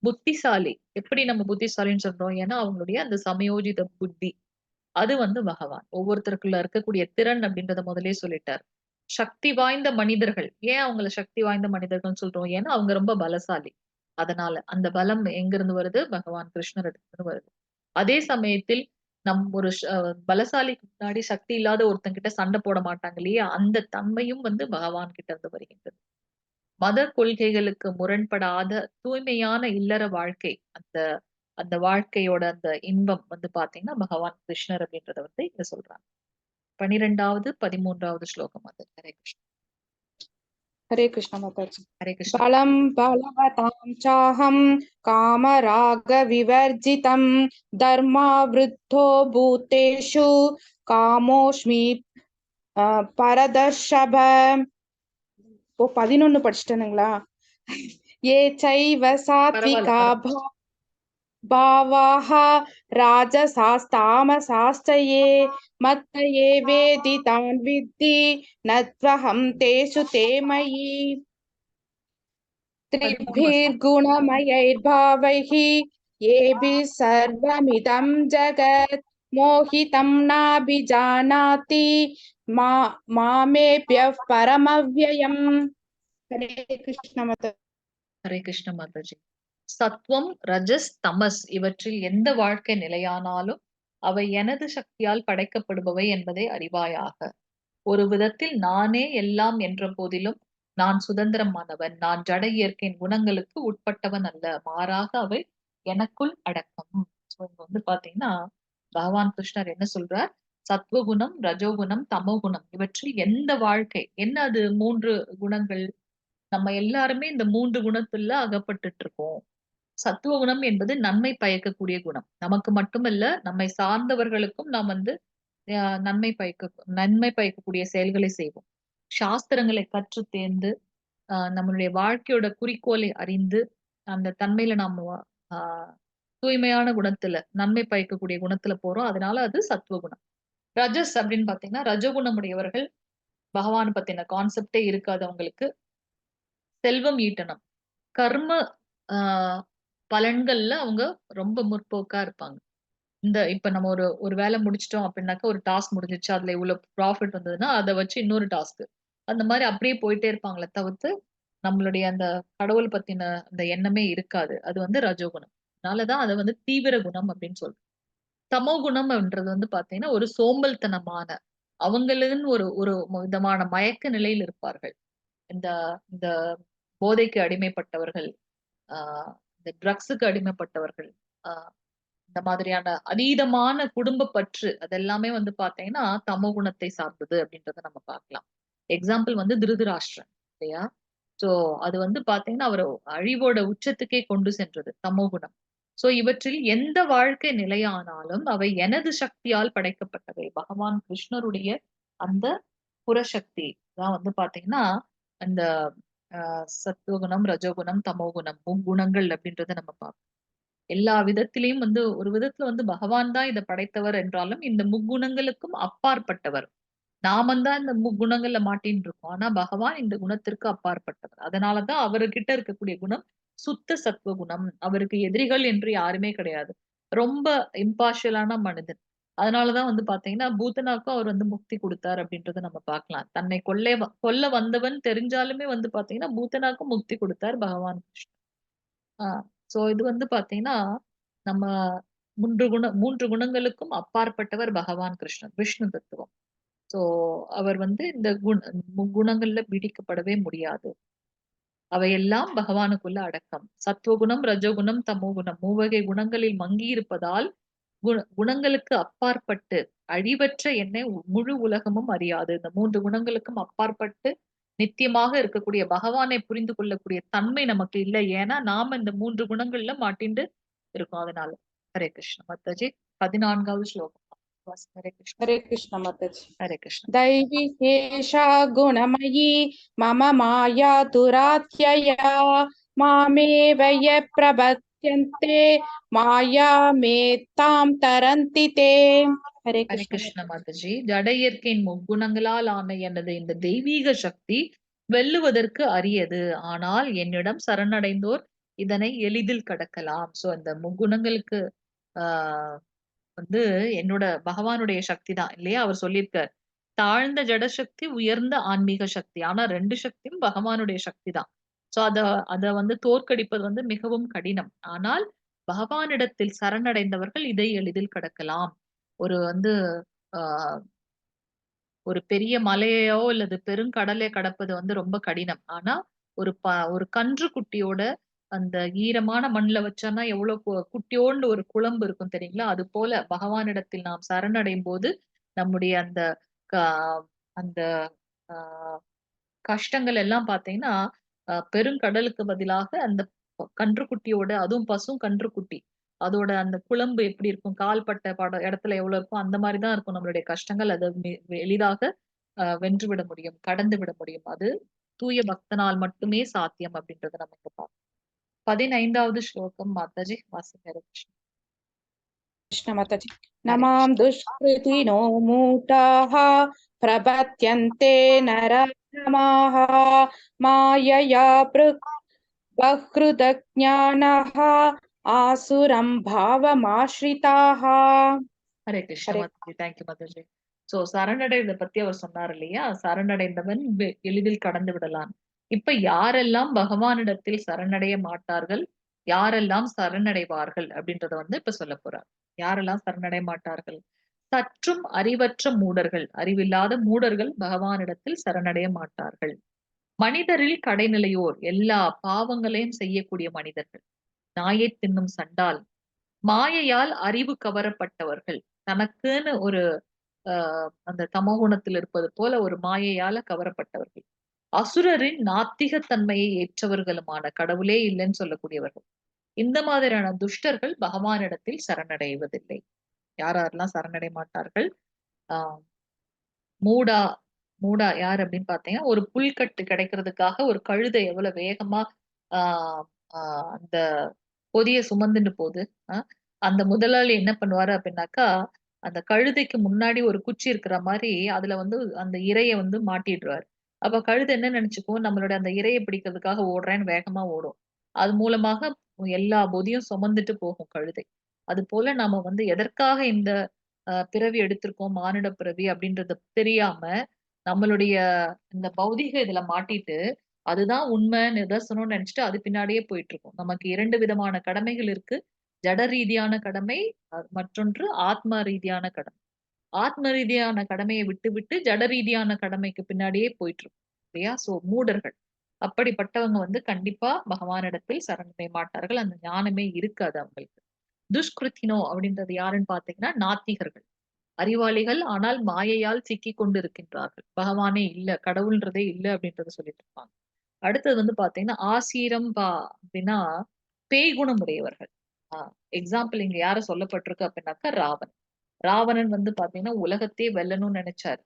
புத்திசாலி, எப்படி நம்ம புத்திசாலின்னு சொல்றோம், ஏன்னா அவங்களுடைய அந்த சமயோஜித புத்தி அது வந்து பகவான். ஒவ்வொருத்தருக்குள்ள இருக்கக்கூடிய திறன் அப்படின்றத முதலே சொல்லிட்டார். சக்தி வாய்ந்த மனிதர்கள், ஏன் அவங்கள சக்தி வாய்ந்த மனிதர்கள்னு சொல்றோம், ஏன்னா அவங்க ரொம்ப பலசாலி. அதனால அந்த பலம் எங்க இருந்து வருது, பகவான் கிருஷ்ணர் இடத்துல வருது. அதே சமயத்தில் நம் ஒரு பலசாலிக்கு முன்னாடி சக்தி இல்லாத ஒருத்தங்கிட்ட சண்டை போட மாட்டாங்க இல்லையா? அந்த தன்மையும் வந்து பகவான் கிட்ட இருந்து வருகின்றது. மத கொள்கைகளுக்கு முரண்படாத தூய்மையான இல்லற வாழ்க்கை, அந்த அந்த வாழ்க்கையோட அந்த இன்பம் வந்து பாத்தீங்கன்னா பகவான் கிருஷ்ணர் அப்படின்றத வந்து இங்க சொல்றாங்க. 12வது 13வது ஸ்லோகம் அது. ஹரே கிருஷ்ணா. ஹரே கிருஷ்ணா மாதாஜி. ஹரே கிருஷ்ணா. பலம் பலவதாம் சாஹம் காமராக விவர்ஜிதம் தர்மாவிருத்தோ பூதேஷு காமோஷ்மி பரதர்ஷப. ஓ, 11 படிச்சிட்டேனுங்களா? ஏ சைவ சாத்விகா பாவாஹ ராஜசாஸ்தாமசாஸ்ச யே மத்த ஏவேதி தான் வித்தி நத்வஹம் தேஷு தே மயி. त्रिभिर्गुणमयैर्भावैः येभिः सर्वमिदं जगत् मोहितं नाभिजानाति मामेभ्यः परमव्ययम्. ஹரே கிருஷ்ண மாதா. ஹரே கிருஷ்ண மாதாஜி. சத்வம், ரஜஸ், தமஸ் இவற்றில் எந்த வாழ்க்கை நிலையானாலும் அவை எனது சக்தியால் படைக்கப்படுபவை என்பதை அறிவாயாக. ஒரு விதத்தில் நானே எல்லாம் என்ற போதிலும் நான் சுதந்திரமானவன். நான் ஜட இயற்கையின் குணங்களுக்கு உட்பட்டவன் அல்ல, மாறாக அவை எனக்குள் அடக்கம். சோ இங்க வந்து பாத்தீங்கன்னா பகவான் கிருஷ்ணர் என்ன சொல்றார்? சத்வகுணம், ரஜோகுணம், தமோகுணம் இவற்றில் எந்த வாழ்க்கை என்ன, அது 3 குணங்கள். நம்ம எல்லாருமே இந்த 3 குணத்துல அகப்பட்டுட்டு இருக்கோம். சத்துவகுணம் என்பது நன்மை பயக்கக்கூடிய குணம். நமக்கு மட்டுமல்ல, நம்மை சார்ந்தவர்களுக்கும் நாம் வந்து நன்மை பயக்கக்கூடிய செயல்களை செய்வோம். சாஸ்திரங்களை கற்று தேர்ந்து நம்மளுடைய வாழ்க்கையோட குறிக்கோளை அறிந்து அந்த தன்மையில நாம தூய்மையான குணத்துல நன்மை பயக்கக்கூடிய குணத்துல போறோம். அதனால அது சத்துவகுணம். ரஜஸ் அப்படின்னு பாத்தீங்கன்னா ரஜகுணமுடையவர்கள் பகவான் பத்தின கான்செப்டே இருக்காது அவங்களுக்கு. செல்வம் ஈட்டணும், கர்ம பலன்கள்ல அவங்க ரொம்ப முற்போக்கா இருப்பாங்க. இந்த இப்ப நம்ம ஒரு ஒரு வேலை முடிச்சிட்டோம் அப்படின்னாக்கா ஒரு டாஸ்க் முடிஞ்சிச்சு, அதுல இவ்வளவு ப்ராஃபிட் வந்ததுன்னா அதை வச்சு இன்னொரு டாஸ்க், அந்த மாதிரி அப்படியே போயிட்டே இருப்பாங்களே தவிர்த்து நம்மளுடைய அந்த கடவுள் பத்தின அந்த எண்ணமே இருக்காது. அது வந்து ரஜோகுணம். அதனாலதான் அதை வந்து தீவிர குணம் அப்படின்னு சொல்றோம். தமோ குணம்ன்றது வந்து பாத்தீங்கன்னா ஒரு சோம்பல்தனமான அவங்களுன்னு ஒரு ஒரு விதமான மயக்க நிலையில் இருப்பார்கள். இந்த இந்த போதைக்கு அடிமைப்பட்டவர்கள், இந்த ட்ரக்ஸுக்கு அடிமைப்பட்டவர்கள், இந்த மாதிரியான அதீதமான குடும்ப பற்று, அதெல்லாமே வந்து பாத்தீங்கன்னா தமோ குணத்தை சார்ந்தது அப்படின்றத நம்ம பார்க்கலாம். எக்ஸாம்பிள் வந்து திருதராஷ்டிரன் இல்லையா? சோ அது வந்து பாத்தீங்கன்னா அவர் அழிவோட உச்சத்துக்கே கொண்டு சென்றது தமோ குணம். சோ இவற்றில் எந்த வாழ்க்கை நிலையானாலும் அவை எனது சக்தியால் படைக்கப்பட்டவை. பகவான் கிருஷ்ணருடைய அந்த புறசக்தி தான் வந்து பாத்தீங்கன்னா அந்த சத்துவகுணம், ரஜோகுணம், தமோகுணம் முக்குணங்கள் அப்படின்றத நம்ம பார்ப்போம். எல்லா விதத்திலையும் வந்து ஒரு விதத்துல வந்து பகவான் தான் இதை படைத்தவர் என்றாலும் இந்த முக்குணங்களுக்கும் அப்பாற்பட்டவர். நாமந்தான் இந்த முக்குணங்கள்ல மாட்டின்னு இருக்கோம். ஆனா பகவான் இந்த குணத்திற்கு அப்பாற்பட்டவர். அதனாலதான் அவர்கிட்ட இருக்கக்கூடிய குணம் சுத்த சத்துவ குணம். அவருக்கு எதிரிகள் என்று யாருமே கிடையாது. ரொம்ப இம்பார்ஷியலான மனிதன். அதனாலதான் வந்து பாத்தீங்கன்னா பூதனாக்கும் அவர் வந்து முக்தி கொடுத்தார் அப்படின்றத நம்ம பார்க்கலாம். தன்னை கொல்ல வந்தவன் தெரிஞ்சாலுமே வந்து பாத்தீங்கன்னா பூதனாக்கும் முக்தி கொடுத்தார் பகவான் கிருஷ்ணன். சோ இது வந்து பாத்தீங்கன்னா நம்ம மூன்று குணங்களுக்கும் அப்பாற்பட்டவர் பகவான் கிருஷ்ணன், விஷ்ணு தத்துவம். சோ அவர் வந்து இந்த குணங்கள்ல பிடிக்கப்படவே முடியாது. அவையெல்லாம் பகவானுக்குள்ள அடக்கம். சத்துவகுணம், ரஜோகுணம், தமோகுணம் மூவகை குணங்களில் மங்கி இருப்பதால் குணங்களுக்கு அப்பாற்பட்டு அழிவற்ற என்னை முழு உலகமும் அறியாது. இந்த 3 குணங்களுக்கும் அப்பாற்பட்டு நித்தியமாக இருக்கக்கூடிய பகவானை புரிந்து கொள்ளக்கூடிய தன்மை நமக்கு இல்லை. ஏன்னா நாம இந்த 3 குணங்கள்ல மாட்டிண்டு இருக்கோம். அதனால ஹரே கிருஷ்ண மாதாஜி. 14வது ஸ்லோகம். ஹரே கிருஷ்ண. ஹரே கிருஷ்ண மாதாஜி. ஹரே கிருஷ்ண. தைவி ஏஷா குணமயி மம மாயா துராத்யயா மாமேவ யப்ரபத்யந்தே மாயா மேத்தாம் தரந்தி தே. ஹரே ஹரே கிருஷ்ண. கிருஷ்ண மாதாஜி. ஜட இயற்கையின் முக்குணங்களால் ஆன எனது இந்த தெய்வீக சக்தி வெல்லுவதற்கு அரியது. ஆனால் என்னிடம் சரணடைந்தோர் இதனை எளிதில் கடக்கலாம். சோ அந்த முக்குணங்களுக்கு வந்து என்னோட பகவானுடைய சக்தி தான் இல்லையா? அவர் சொல்லியிருக்கார், தாழ்ந்த ஜடசக்தி, உயர்ந்த ஆன்மீக சக்தி. ஆனா 2 சக்தியும் பகவானுடைய சக்தி தான். சோ அத வந்து தோற்கடிப்பது வந்து மிகவும் கடினம். ஆனால் பகவானிடத்தில் சரணடைந்தவர்கள் இதை எளிதில் கடக்கலாம். ஒரு வந்து ஆஹ் ஒரு பெரிய மலையோ அல்லது பெருங்கடலை கடப்பது வந்து ரொம்ப கடினம். ஆனா ஒரு ஒரு கன்று குட்டியோட அந்த ஈரமான மண்ணுல வச்சோம்னா எவ்வளவு குட்டியோண்டு ஒரு குழம்பு இருக்கும் தெரியுங்களா? அது போல பகவானிடத்தில் நாம் சரணடையும் போது நம்முடைய அந்த அந்த ஆஹ் கஷ்டங்கள் எல்லாம் பாத்தீங்கன்னா பெருங்கடலுக்கு பதிலாக அந்த கன்றுக்குட்டியோட, அதுவும் பசும் கன்றுக்குட்டி, அதோட அந்த குழம்பு எப்படி இருக்கும், கால்பட்ட பட இடத்துல எவ்வளவு இருக்கும், அந்த மாதிரிதான் இருக்கும் நம்மளுடைய கஷ்டங்கள். அதை எளிதாக வென்று விட முடியும், கடந்து விட முடியும். அது தூய பக்தனால் மட்டுமே சாத்தியம் அப்படின்றத நம்ம இங்க பார்ப்போம். 15வது ஸ்லோகம் மாதாஜி வாசிங்க. Krishna Mataji. நமாம் துஷ்கிருதினோ மூட்டாஹ பிரபத்யந்தே நரமாஹ மாயயா பஹ்ருதஜ்ஞானஹ ஆசுரம் பாவமாஸ்ரிதாஹ. Hare Krishna Mataji. Thank you Mataji. So சரணடைவதை பத்தி அவர் சொன்னார் இல்லையா? சரணடைந்தவன் எளிதில் கடந்து விடலாம். இப்ப யாரெல்லாம் பகவானிடத்தில் சரணடைய மாட்டார்கள், யாரெல்லாம் சரணடைவார்கள் அப்படின்றத வந்து இப்ப சொல்ல போறார். யாரெல்லாம் சரணடைய மாட்டார்கள்? சற்றும் அறிவற்ற மூடர்கள், அறிவில்லாத மூடர்கள் பகவானிடத்தில் சரணடைய மாட்டார்கள். மனிதரில் கடைநிலையோர், எல்லா பாவங்களையும் செய்யக்கூடிய மனிதர்கள், நாயை தின்னும் சண்டால், மாயையால் அறிவு கவரப்பட்டவர்கள், தனக்குன்னு ஒரு அந்த தமோகுணத்தில் இருப்பது போல ஒரு மாயையால கவரப்பட்டவர்கள், அசுரரின் நாத்திகத்தன்மையை ஏற்றவர்களுமான கடவுளே இல்லைன்னு சொல்லக்கூடியவர்கள், இந்த மாதிரியான துஷ்டர்கள் பகவானிடத்தில் சரணடைவதில்லை. யார் யாரெல்லாம் சரணடைய மாட்டார்கள்? ஆஹ் மூடா மூடா யார் அப்படின்னு பாத்தீங்கன்னா, ஒரு புல்கட்டு கிடைக்கிறதுக்காக ஒரு கழுதை எவ்வளவு வேகமா ஆஹ் ஆஹ் அந்த பொதிய சுமந்துன்னு போகுது. அந்த முதலாளி என்ன பண்ணுவாரு அப்படின்னாக்கா, அந்த கழுதைக்கு முன்னாடி ஒரு குச்சி இருக்கிற மாதிரி அதுல வந்து அந்த இரையை வந்து மாட்டிடுவாரு. அப்ப கழுதை என்ன நினைச்சுக்கும், நம்மளோட அந்த இரையை பிடிக்கிறதுக்காக ஓடுறேன்னு வேகமா ஓடும். அது மூலமாக எல்லா பொதியும் சுமந்துட்டு போகும் கழுதை. அது போல நாம வந்து எதற்காக இந்த பிறவி எடுத்திருக்கோம், மானிட பிறவி அப்படின்றது தெரியாம நம்மளுடைய இந்த பௌதிக இதுல மாட்டிட்டு அதுதான் உண்மை நிதர்சனம்னு நினைச்சிட்டு அது பின்னாடியே போயிட்டு இருக்கோம். நமக்கு இரண்டு விதமான கடமைகள் இருக்கு. ஜட ரீதியான கடமை, மற்றொன்று ஆத்ம ரீதியான கடமை. ஆத்ம ரீதியான கடமையை விட்டு விட்டு ஜட ரீதியான கடமைக்கு பின்னாடியே போயிட்டு இருக்கோம் இல்லையா? சோ மூடர்கள், அப்படிப்பட்டவங்க வந்து கண்டிப்பா பகவானிடத்தில் சரணடைய மாட்டார்கள். அந்த ஞானமே இருக்காது அவங்களுக்கு. துஷ்கிருத்தினோ அப்படின்றது யாருன்னு பாத்தீங்கன்னா நாத்திகர்கள், அறிவாளிகள், ஆனால் மாயையால் சிக்கி கொண்டு இருக்கின்றார்கள். பகவானே இல்ல, கடவுள்ன்றதே இல்ல அப்படின்றத சொல்லிட்டு இருப்பாங்க. அடுத்தது வந்து பாத்தீங்கன்னா ஆசீரம் பா அப்படின்னா பேய் குணம் உடையவர்கள். எக்ஸாம்பிள் இங்க யார சொல்லப்பட்டிருக்கு அப்படின்னாக்கா ராவன். ராவணன் வந்து பாத்தீங்கன்னா உலகத்தையே வெல்லணும்னு நினைச்சாரு.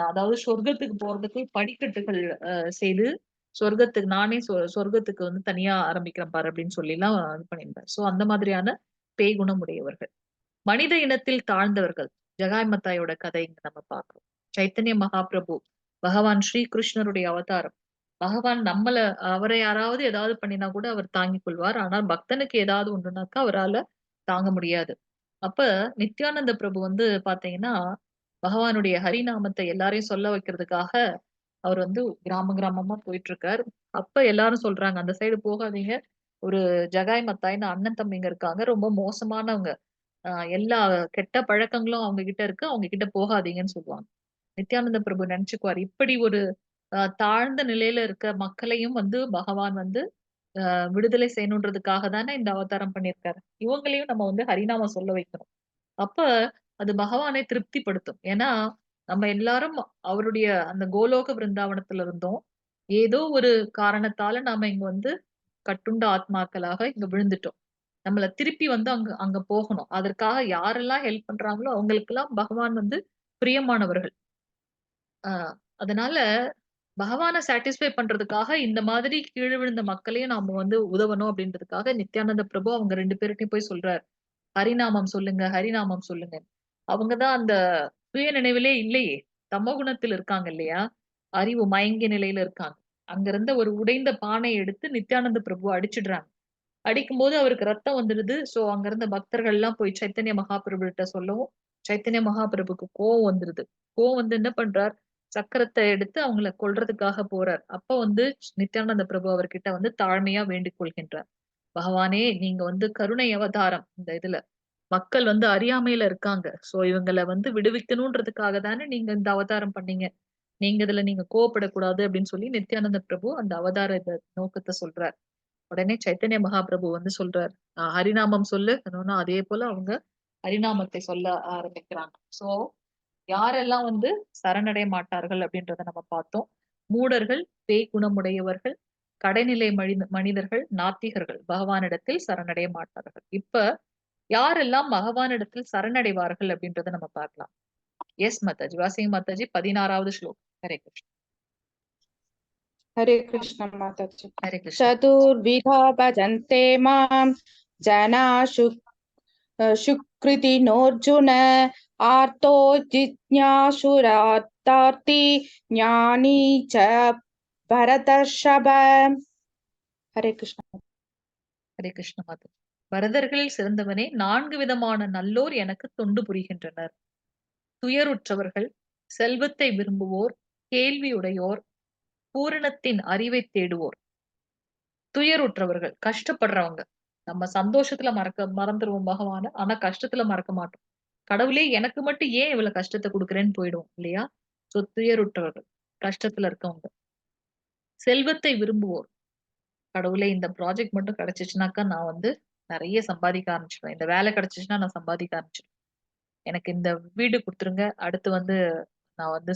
அதாவது சொர்க்கத்துக்கு போறதுக்கு படிக்கட்டுகள் செய்து சொர்க்கத்துக்கு நானே சொர்க்கத்துக்கு வந்து தனியா ஆரம்பிக்கிறேன் பாரு அப்படின்னு சொல்லி எல்லாம் இது பண்ணியிருந்தார். சோ அந்த மாதிரியான பேய் குணம் உடையவர்கள். மனித இனத்தில் தாழ்ந்தவர்கள், ஜகாய் மத்தாயோட கதை இங்க நம்ம பாக்குறோம். சைத்தன்ய மகாபிரபு, பகவான் ஸ்ரீ கிருஷ்ணருடைய அவதாரம். பகவான் நம்மள அவரை யாராவது ஏதாவது பண்ணினா கூட அவர் தாங்கிக் கொள்வார். ஆனால் பக்தனுக்கு ஏதாவது ஒன்றுனாக்கா அவரால தாங்க முடியாது. அப்ப நித்யானந்த பிரபு வந்து பாத்தீங்கன்னா பகவானுடைய ஹரிநாமத்தை எல்லாரையும் சொல்ல வைக்கிறதுக்காக அவர் வந்து கிராம கிராமமா போயிட்டு இருக்கார். அப்ப எல்லாரும் சொல்றாங்க, அந்த சைடு போகாதீங்க, ஒரு ஜகாய் மத்தாயின்னு அண்ணன் தம்பிங்க இருக்காங்க, ரொம்ப மோசமானவங்க, எல்லா கெட்ட பழக்கங்களும் அவங்க கிட்ட இருக்கு, அவங்க கிட்ட போகாதீங்கன்னு சொல்லுவாங்க. நித்யானந்த பிரபு நினைச்சுக்குவார், இப்படி ஒரு தாழ்ந்த நிலையில இருக்க மக்களையும் வந்து பகவான் வந்து விடுதலை செய்யணுன்றதுக்காக தானே இந்த அவதாரம் பண்ணியிருக்காரு, இவங்களையும் நம்ம வந்து ஹரிநாமம் சொல்ல வைக்கணும். அப்ப அது பகவானை திருப்திப்படுத்தும். ஏன்னா நம்ம எல்லாரும் அவருடைய அந்த கோலோக விருந்தாவனத்துல இருந்தோம். ஏதோ ஒரு காரணத்தால நாம இங்க வந்து கட்டுண்ட ஆத்மாக்களாக இங்க விழுந்துட்டோம். நம்மள திருப்பி வந்து அங்க அங்க போகணும். அதற்காக யாரெல்லாம் ஹெல்ப் பண்றாங்களோ அவங்களுக்கெல்லாம் பகவான் வந்து பிரியமானவர்கள். அதனால பகவானை சாட்டிஸ்ஃபை பண்றதுக்காக இந்த மாதிரி கீழே விழுந்த மக்களையும் நாம வந்து உதவணும் அப்படின்றதுக்காக நித்யானந்த பிரபு அவங்க ரெண்டு பேர்கிட்டயும் போய் சொல்றாரு, ஹரிநாமம் சொல்லுங்க, ஹரிநாமம் சொல்லுங்க. அவங்கதான் அந்த சுய நினைவிலே இல்லையே, தமோகுணத்தில் இருக்காங்க இல்லையா, அறிவு மயங்கிய நிலையில இருக்காங்க. அங்க இருந்த ஒரு உடைந்த பானை எடுத்து நித்யானந்த பிரபு அடிச்சிடுறாங்க. அடிக்கும் போது அவருக்கு ரத்தம் வந்துடுது. சோ அங்க இருந்த பக்தர்கள் எல்லாம் போய் சைத்தன்ய மகாபிரபு கிட்ட சொல்லவும் சைத்தன்ய மகாபிரபுக்கு கோவம் வந்துடுது. கோவம் வந்து என்ன பண்றார், சக்கரத்தை எடுத்து அவங்கள கொல்றதுக்காக போறார். அப்ப வந்து நித்யானந்த பிரபு அவர்கிட்ட வந்து தாழ்மையா வேண்டிக் கொள்கின்றார், பகவானே நீங்க வந்து கருணை அவதாரம் இந்த இதுல, மக்கள் வந்து அறியாமையில இருக்காங்க. சோ இவங்களை வந்து விடுவிக்கணும்ன்றதுக்காக தானே நீங்க இந்த அவதாரம் பண்ணீங்க, நீங்க இதுல நீங்க கோவப்படக்கூடாது அப்படின்னு சொல்லி நித்யானந்த பிரபு அந்த அவதார நோக்கத்தை சொல்றார். உடனே சைத்தன்ய மகாபிரபு வந்து சொல்றார், ஹரிநாமம் சொல்லு. அதே போல அவங்க ஹரிநாமத்தை சொல்ல ஆரம்பிக்கிறாங்க. சோ யாரெல்லாம் வந்து சரணடைய மாட்டார்கள் அப்படின்றத நம்ம பார்த்தோம். மூடர்கள், பேய் குணமுடையவர்கள், கடைநிலை மனிதர்கள், நாத்திகர்கள் பகவானிடத்தில் சரணடைய மாட்டார்கள். இப்ப யாரெல்லாம் பகவானிடத்தில் சரணடைவார்கள் அப்படின்றத நம்ம பார்க்கலாம். எஸ் மாதாஜி, வாசிங்க மாதாஜி. 16வது ஸ்லோகம். ஹரே கிருஷ்ணா. ஹரே கிருஷ்ணா மாதாஜி. ஹரே கிருஷ்ணா. சதுர்விதா பஜந்தே மாம் ஜனா சுக்ருதினோர்ஜுன ஆர்த்தோ ஜிஜ்ஞாசுரார்த்தார்த்தி ஞானி ச பரதர்ஷப. ஹரே கிருஷ்ணா. ஹரே கிருஷ்ணா மாதா. பரதர்களில் சிறந்தவனே, 4 விதமான நல்லோர் எனக்கு தொண்டு புரிகின்றனர். துயருற்றவர்கள், செல்வத்தை விரும்புவோர், கேள்வியுடையோர், பூரணத்தின் அறிவை தேடுவோர். துயருற்றவர்கள், கஷ்டப்படுறவங்க. நம்ம சந்தோஷத்துல மறந்துருவோம் பகவான, ஆனா கஷ்டத்துல மறக்க மாட்டோம். கடவுளே எனக்கு மட்டும் ஏன் இவ்வளவு கஷ்டத்தை கொடுக்குறேன்னு போயிடுவோம் இல்லையா? சோ துயருற்றவர்கள், கஷ்டத்துல இருக்கவங்க. செல்வத்தை விரும்புவோர், கடவுளே இந்த ப்ராஜெக்ட் மட்டும் கிடைச்சிச்சுனாக்கா நான் வந்து நிறைய சம்பாதிக்க ஆரம்பிச்சிடுவேன், இந்த வேலை கிடைச்சிச்சுன்னா நான் சம்பாதிக்க ஆரம்பிச்சிடுவேன், எனக்கு இந்த வீடு கொடுத்துருங்க, அடுத்து வந்து நான் வந்து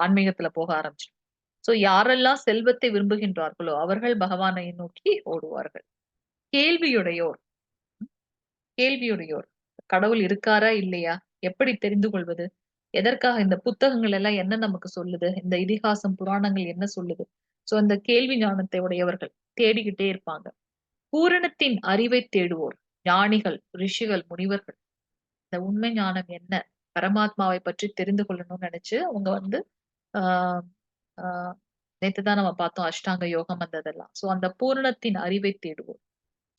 ஆன்மீகத்துல போக ஆரம்பிச்சிடுவேன். சோ யாரெல்லாம் செல்வத்தை விரும்புகின்றார்களோ அவர்கள் பகவானை நோக்கி ஓடுவார்கள். கேள்வியுடையோர், கேள்வியுடையோர், கடவுள் இருக்காரா இல்லையா, எப்படி தெரிந்து கொள்வது, எதற்காக இந்த புத்தகங்கள் எல்லாம் என்ன நமக்கு சொல்லுது, இந்த இதிகாசம் புராணங்கள் என்ன சொல்லுது. சோ அந்த கேள்வி ஞானத்தை உடையவர்கள் தேடிக்கிட்டே இருப்பாங்க. பூரணத்தின் அறிவை தேடுவோர், ஞானிகள், ரிஷிகள், முனிவர்கள். இந்த உண்மை ஞானம் என்ன, பரமாத்மாவை பற்றி தெரிந்து கொள்ளணும்னு நினைச்சு அவங்க வந்து ஆஹ் ஆஹ் நேத்துதான் நம்ம பார்த்தோம் அஷ்டாங்க யோகம் அந்த இதெல்லாம். சோ அந்த பூரணத்தின் அறிவை தேடுவோர்.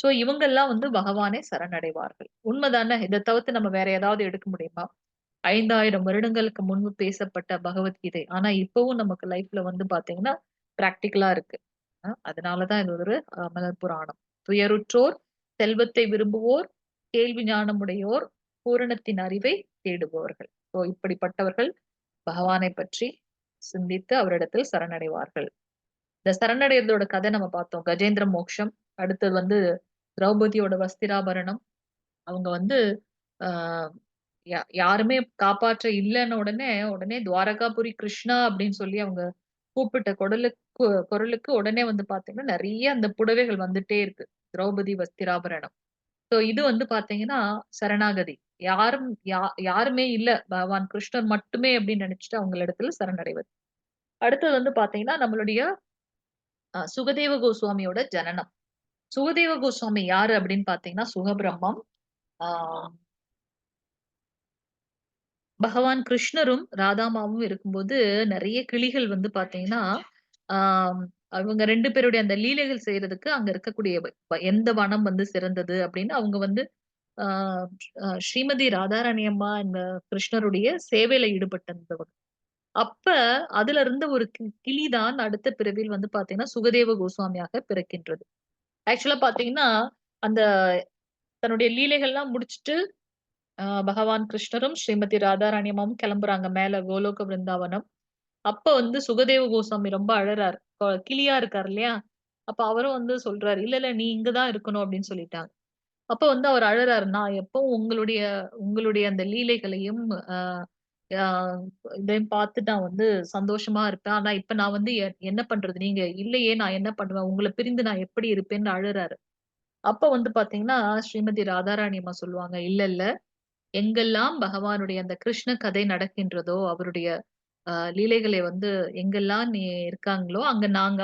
சோ இவங்கெல்லாம் வந்து பகவானை சரணடைவார்கள். உண்மைதானே? இதை தவிர்த்து நம்ம வேற ஏதாவது எடுக்க முடியுமா? 5000 வருடங்களுக்கு முன்பு பேசப்பட்ட பகவத்கீதை, ஆனா இப்பவும் நமக்கு லைஃப்ல வந்து பாத்தீங்கன்னா பிராக்டிக்கலா இருக்கு. அதனாலதான் இது ஒரு மலர் புராணம். துயருற்றோர், செல்வத்தை விரும்புவோர், கேள்வி ஞானமுடையோர், பூரணத்தின் அறிவை தேடுபவர்கள். ஸோ இப்படிப்பட்டவர்கள் பகவானை பற்றி சிந்தித்து அவரிடத்தில் சரணடைவார்கள். இந்த சரணடைறதோட கதை நம்ம பார்த்தோம். கஜேந்திர மோக்ஷம், அடுத்தது வந்து திரௌபதியோட வஸ்திராபரணம். அவங்க வந்து ஆஹ் யாருமே காப்பாற்ற இல்லைன்னு உடனே உடனே துவாரகாபுரி கிருஷ்ணா அப்படின்னு சொல்லி அவங்க கூப்பிட்ட குரலுக்கு உடனே வந்து பாத்தீங்கன்னா நிறைய அந்த புடவைகள் வந்துட்டே இருக்கு. திரௌபதி வஸ்திராபரணம். சோ இது வந்து பாத்தீங்கன்னா சரணாகதி. யாரும் யாருமே இல்ல, பகவான் கிருஷ்ணர் மட்டுமே அப்படின்னு நினைச்சிட்டு அவங்க இடத்துல சரணடைவது. அடுத்தது வந்து பாத்தீங்கன்னா நம்மளுடைய சுகதேவ கோஸ்வாமியோட ஜனனம். சுகதேவ கோஸ்வாமி யாரு அப்படின்னு பாத்தீங்கன்னா சுகபிரம்மம். பகவான் கிருஷ்ணரும் ராதாமாவும் இருக்கும்போது நிறைய கிளிகள் வந்து பாத்தீங்கன்னா அவங்க 2 பேருடைய அந்த லீலைகள் செய்யறதுக்கு அங்க இருக்கக்கூடிய எந்த வனம் வந்து சிறந்தது அப்படின்னு அவங்க வந்து ஆஹ் ஸ்ரீமதி ராதாராணி அம்மா இந்த கிருஷ்ணருடைய சேவையில ஈடுபட்டிருந்தவங்க. அப்ப அதுல இருந்த ஒரு கிளிதான் அடுத்த பிறவியில் வந்து பாத்தீங்கன்னா சுகதேவ கோஸ்வாமியாக பிறக்கின்றது. ஆக்சுவலா பாத்தீங்கன்னா அந்த தன்னுடைய லீலைகள்லாம் முடிச்சுட்டு பகவான் கிருஷ்ணரும் ஸ்ரீமதி ராதாராணி அம்மாவும் கிளம்புறாங்க மேல கோலோக பிருந்தாவனம். அப்ப வந்து சுகதேவ கோஸ்வாமி ரொம்ப அழறாரு. கிளியா இருக்காரு இல்லையா? அப்ப அவரும் வந்து சொல்றாரு, இல்ல இல்ல நீ இங்கதான் இருக்கணும் அப்படின்னு சொல்லிட்டாங்க. அப்ப வந்து அவர் அழறாரு, நான் எப்பவும் உங்களுடைய உங்களுடைய அந்த லீலைகளையும் ஆஹ் ஆஹ் இதையும் பார்த்து நான் வந்து சந்தோஷமா இருப்பேன். ஆனா இப்ப நான் வந்து என்ன பண்றது, நீங்க இல்லையே நான் என்ன பண்ணுவேன், உங்களை பிரிந்து நான் எப்படி இருப்பேன்னு அழறாரு. அப்ப வந்து பாத்தீங்கன்னா ஸ்ரீமதி ராதாராணி அம்மா சொல்லுவாங்க, இல்ல இல்ல எங்கெல்லாம் பகவானுடைய அந்த கிருஷ்ண கதை நடக்கின்றதோ அவருடைய லீலைகளை வந்து எங்கெல்லாம் நீ இருக்காங்களோ அங்க நாங்க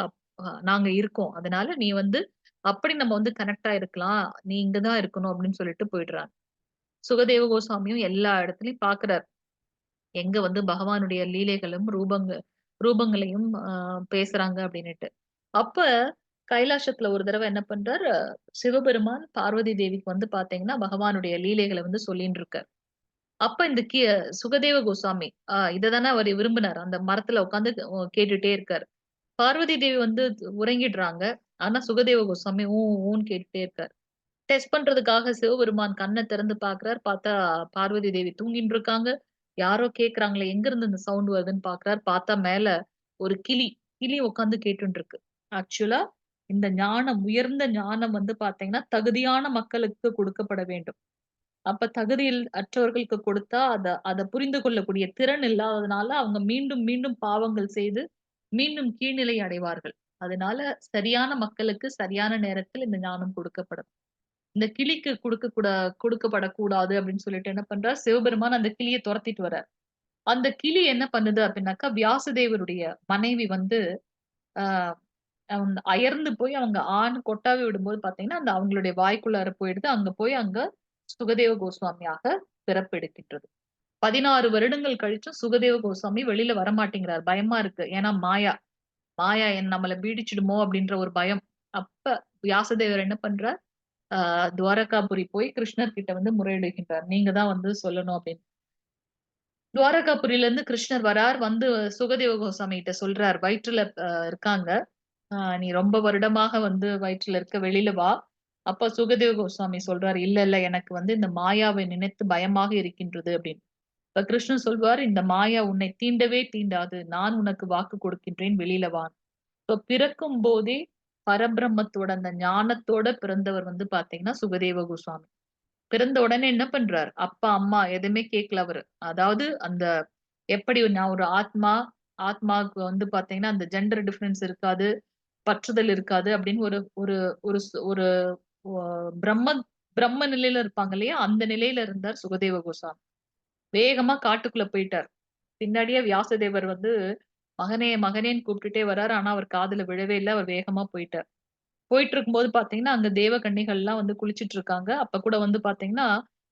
நாங்க இருக்கோம், அதனால நீ வந்து அப்படி நம்ம வந்து கனெக்ட் ஆயிருக்கலாம், நீ இங்கதான் இருக்கணும் அப்படின்னு சொல்லிட்டு போயிடுறாங்க. சுகதேவ கோஸ்வாமியும் எல்லா இடத்துலயும் பாக்குறாரு, எங்க வந்து பகவானுடைய லீலைகளும் ரூபங்களையும் பேசுறாங்க அப்படின்னுட்டு. அப்ப கைலாசத்துல ஒரு தடவை என்ன பண்றாரு, சிவபெருமான் பார்வதி தேவிக்கு வந்து பாத்தீங்கன்னா பகவானுடைய லீலைகளை வந்து சொல்லின்னு இருக்காரு. அப்ப இந்த சுகதேவ கோஸ்வாமி இததானே அவர் விரும்பினார், அந்த மரத்துல உட்காந்து கேட்டுட்டே இருக்காரு. பார்வதி தேவி வந்து உறங்கிடுறாங்க, ஆனா சுகதேவ கோஸ்வாமி ஊ ஊன்னு கேட்டுட்டே இருக்காரு. டெஸ்ட் பண்றதுக்காக சிவபெருமான் கண்ணை திறந்து பாக்குறார். பார்த்தா பார்வதி தேவி தூங்கிட்டு இருக்காங்க. யாரோ கேக்குறாங்களே, எங்க இருந்து இந்த சவுண்ட் வருதுன்னு பாக்குறார். பார்த்தா மேல ஒரு கிளி கிளி உட்காந்து கேட்டுட்டு இருக்கு. ஆக்சுவலா இந்த ஞானம், உயர்ந்த ஞானம் வந்து பாத்தீங்கன்னா தகுதியான மக்களுக்கு கொடுக்கப்பட வேண்டும். அப்ப தகுதியில் அற்றவர்களுக்கு கொடுத்தா அத அதை புரிந்து கொள்ளக்கூடிய திறன் இல்லாததுனால அவங்க மீண்டும் மீண்டும் பாவங்கள் செய்து மீண்டும் கீழ்நிலை அடைவார்கள். அதனால சரியான மக்களுக்கு சரியான நேரத்தில் இந்த ஞானம் கொடுக்கப்படும். இந்த கிளிக்கு கொடுக்கப்படக்கூடாது அப்படின்னு சொல்லிட்டு என்ன பண்றார் சிவபெருமான், அந்த கிளியை துரத்திட்டு வர்றார். அந்த கிளி என்ன பண்ணுது அப்படின்னாக்கா, வியாசதேவருடைய மனைவி வந்து ஆஹ் அயர்ந்து போய் அவங்க ஆண் கொட்டாவி விடும்போது பாத்தீங்கன்னா அந்த அவங்களுடைய வாய்க்குள்ளார போயிடுது. அங்க போய் அங்க சுகதேவ கோஸ்வாமியாக பிறப்பெடுக்கின்றது. 16 வருடங்கள் கழிச்சும் சுகதேவ கோஸ்வாமி வெளியில வரமாட்டேங்கிறார். பயமா இருக்கு. ஏன்னா மாயா மாயா என் நம்மளை பீடிச்சிடுமோ அப்படின்ற ஒரு பயம். அப்ப வியாசதேவர் என்ன பண்றார், துவாரகாபுரி போய் கிருஷ்ணர் கிட்ட வந்து முறையிடுகின்றார். நீங்க தான் வந்து சொல்லணும் அப்படின்னு. துவாரகாபுரியில இருந்து கிருஷ்ணர் வரார். வந்து சுகதேவ கோஸ்வாமி கிட்ட சொல்றார், வயிற்றுல இருக்காங்க, நீ ரொம்ப வருடமாக வந்து வயிற்றுல இருக்க, வெளியில வா. அப்ப சுகதேவ கோஸ்வாமி சொல்றாரு, இல்ல இல்ல எனக்கு வந்து இந்த மாயாவை நினைத்து பயமாக இருக்கின்றது அப்படின்னு. இப்ப கிருஷ்ணன் சொல்வார், இந்த மாயா உன்னை தீண்டவே தீண்டாது, நான் உனக்கு வாக்கு கொடுக்கின்றேன், வெளியில வா. இப்ப பிறக்கும் போதே பரபிரம்மத்தோட அந்த ஞானத்தோட பிறந்தவர் வந்து பாத்தீங்கன்னா சுகதேவ கோஸ்வாமி. பிறந்த உடனே என்ன பண்றார், அப்பா அம்மா எதுவுமே கேட்கல அவரு. அதாவது அந்த எப்படி நான் ஒரு ஆத்மா, ஆத்மாவுக்கு வந்து பாத்தீங்கன்னா அந்த ஜெண்டர் டிஃபரன்ஸ் இருக்காது, பற்றுதல் இருக்காது அப்படின்னு ஒரு ஒரு ஒரு ஒரு பிரம்ம பிரம்ம நிலையில இருப்பாங்க இல்லையா, அந்த நிலையில இருந்தார் சுகதேவ கோஸ்வாமி. வேகமா காட்டுக்குள்ள போயிட்டார். பின்னாடியே வியாசதேவர் வந்து மகனே மகனேன்னு கூப்பிட்டுட்டே வர்றாரு. ஆனா அவர் காதுல விழவே இல்லை. அவர் வேகமா போயிட்டார். போயிட்டு இருக்கும்போது பாத்தீங்கன்னா அங்க தேவ கன்னிகள் எல்லாம் வந்து குளிச்சிட்டு இருக்காங்க. அப்ப கூட வந்து பாத்தீங்கன்னா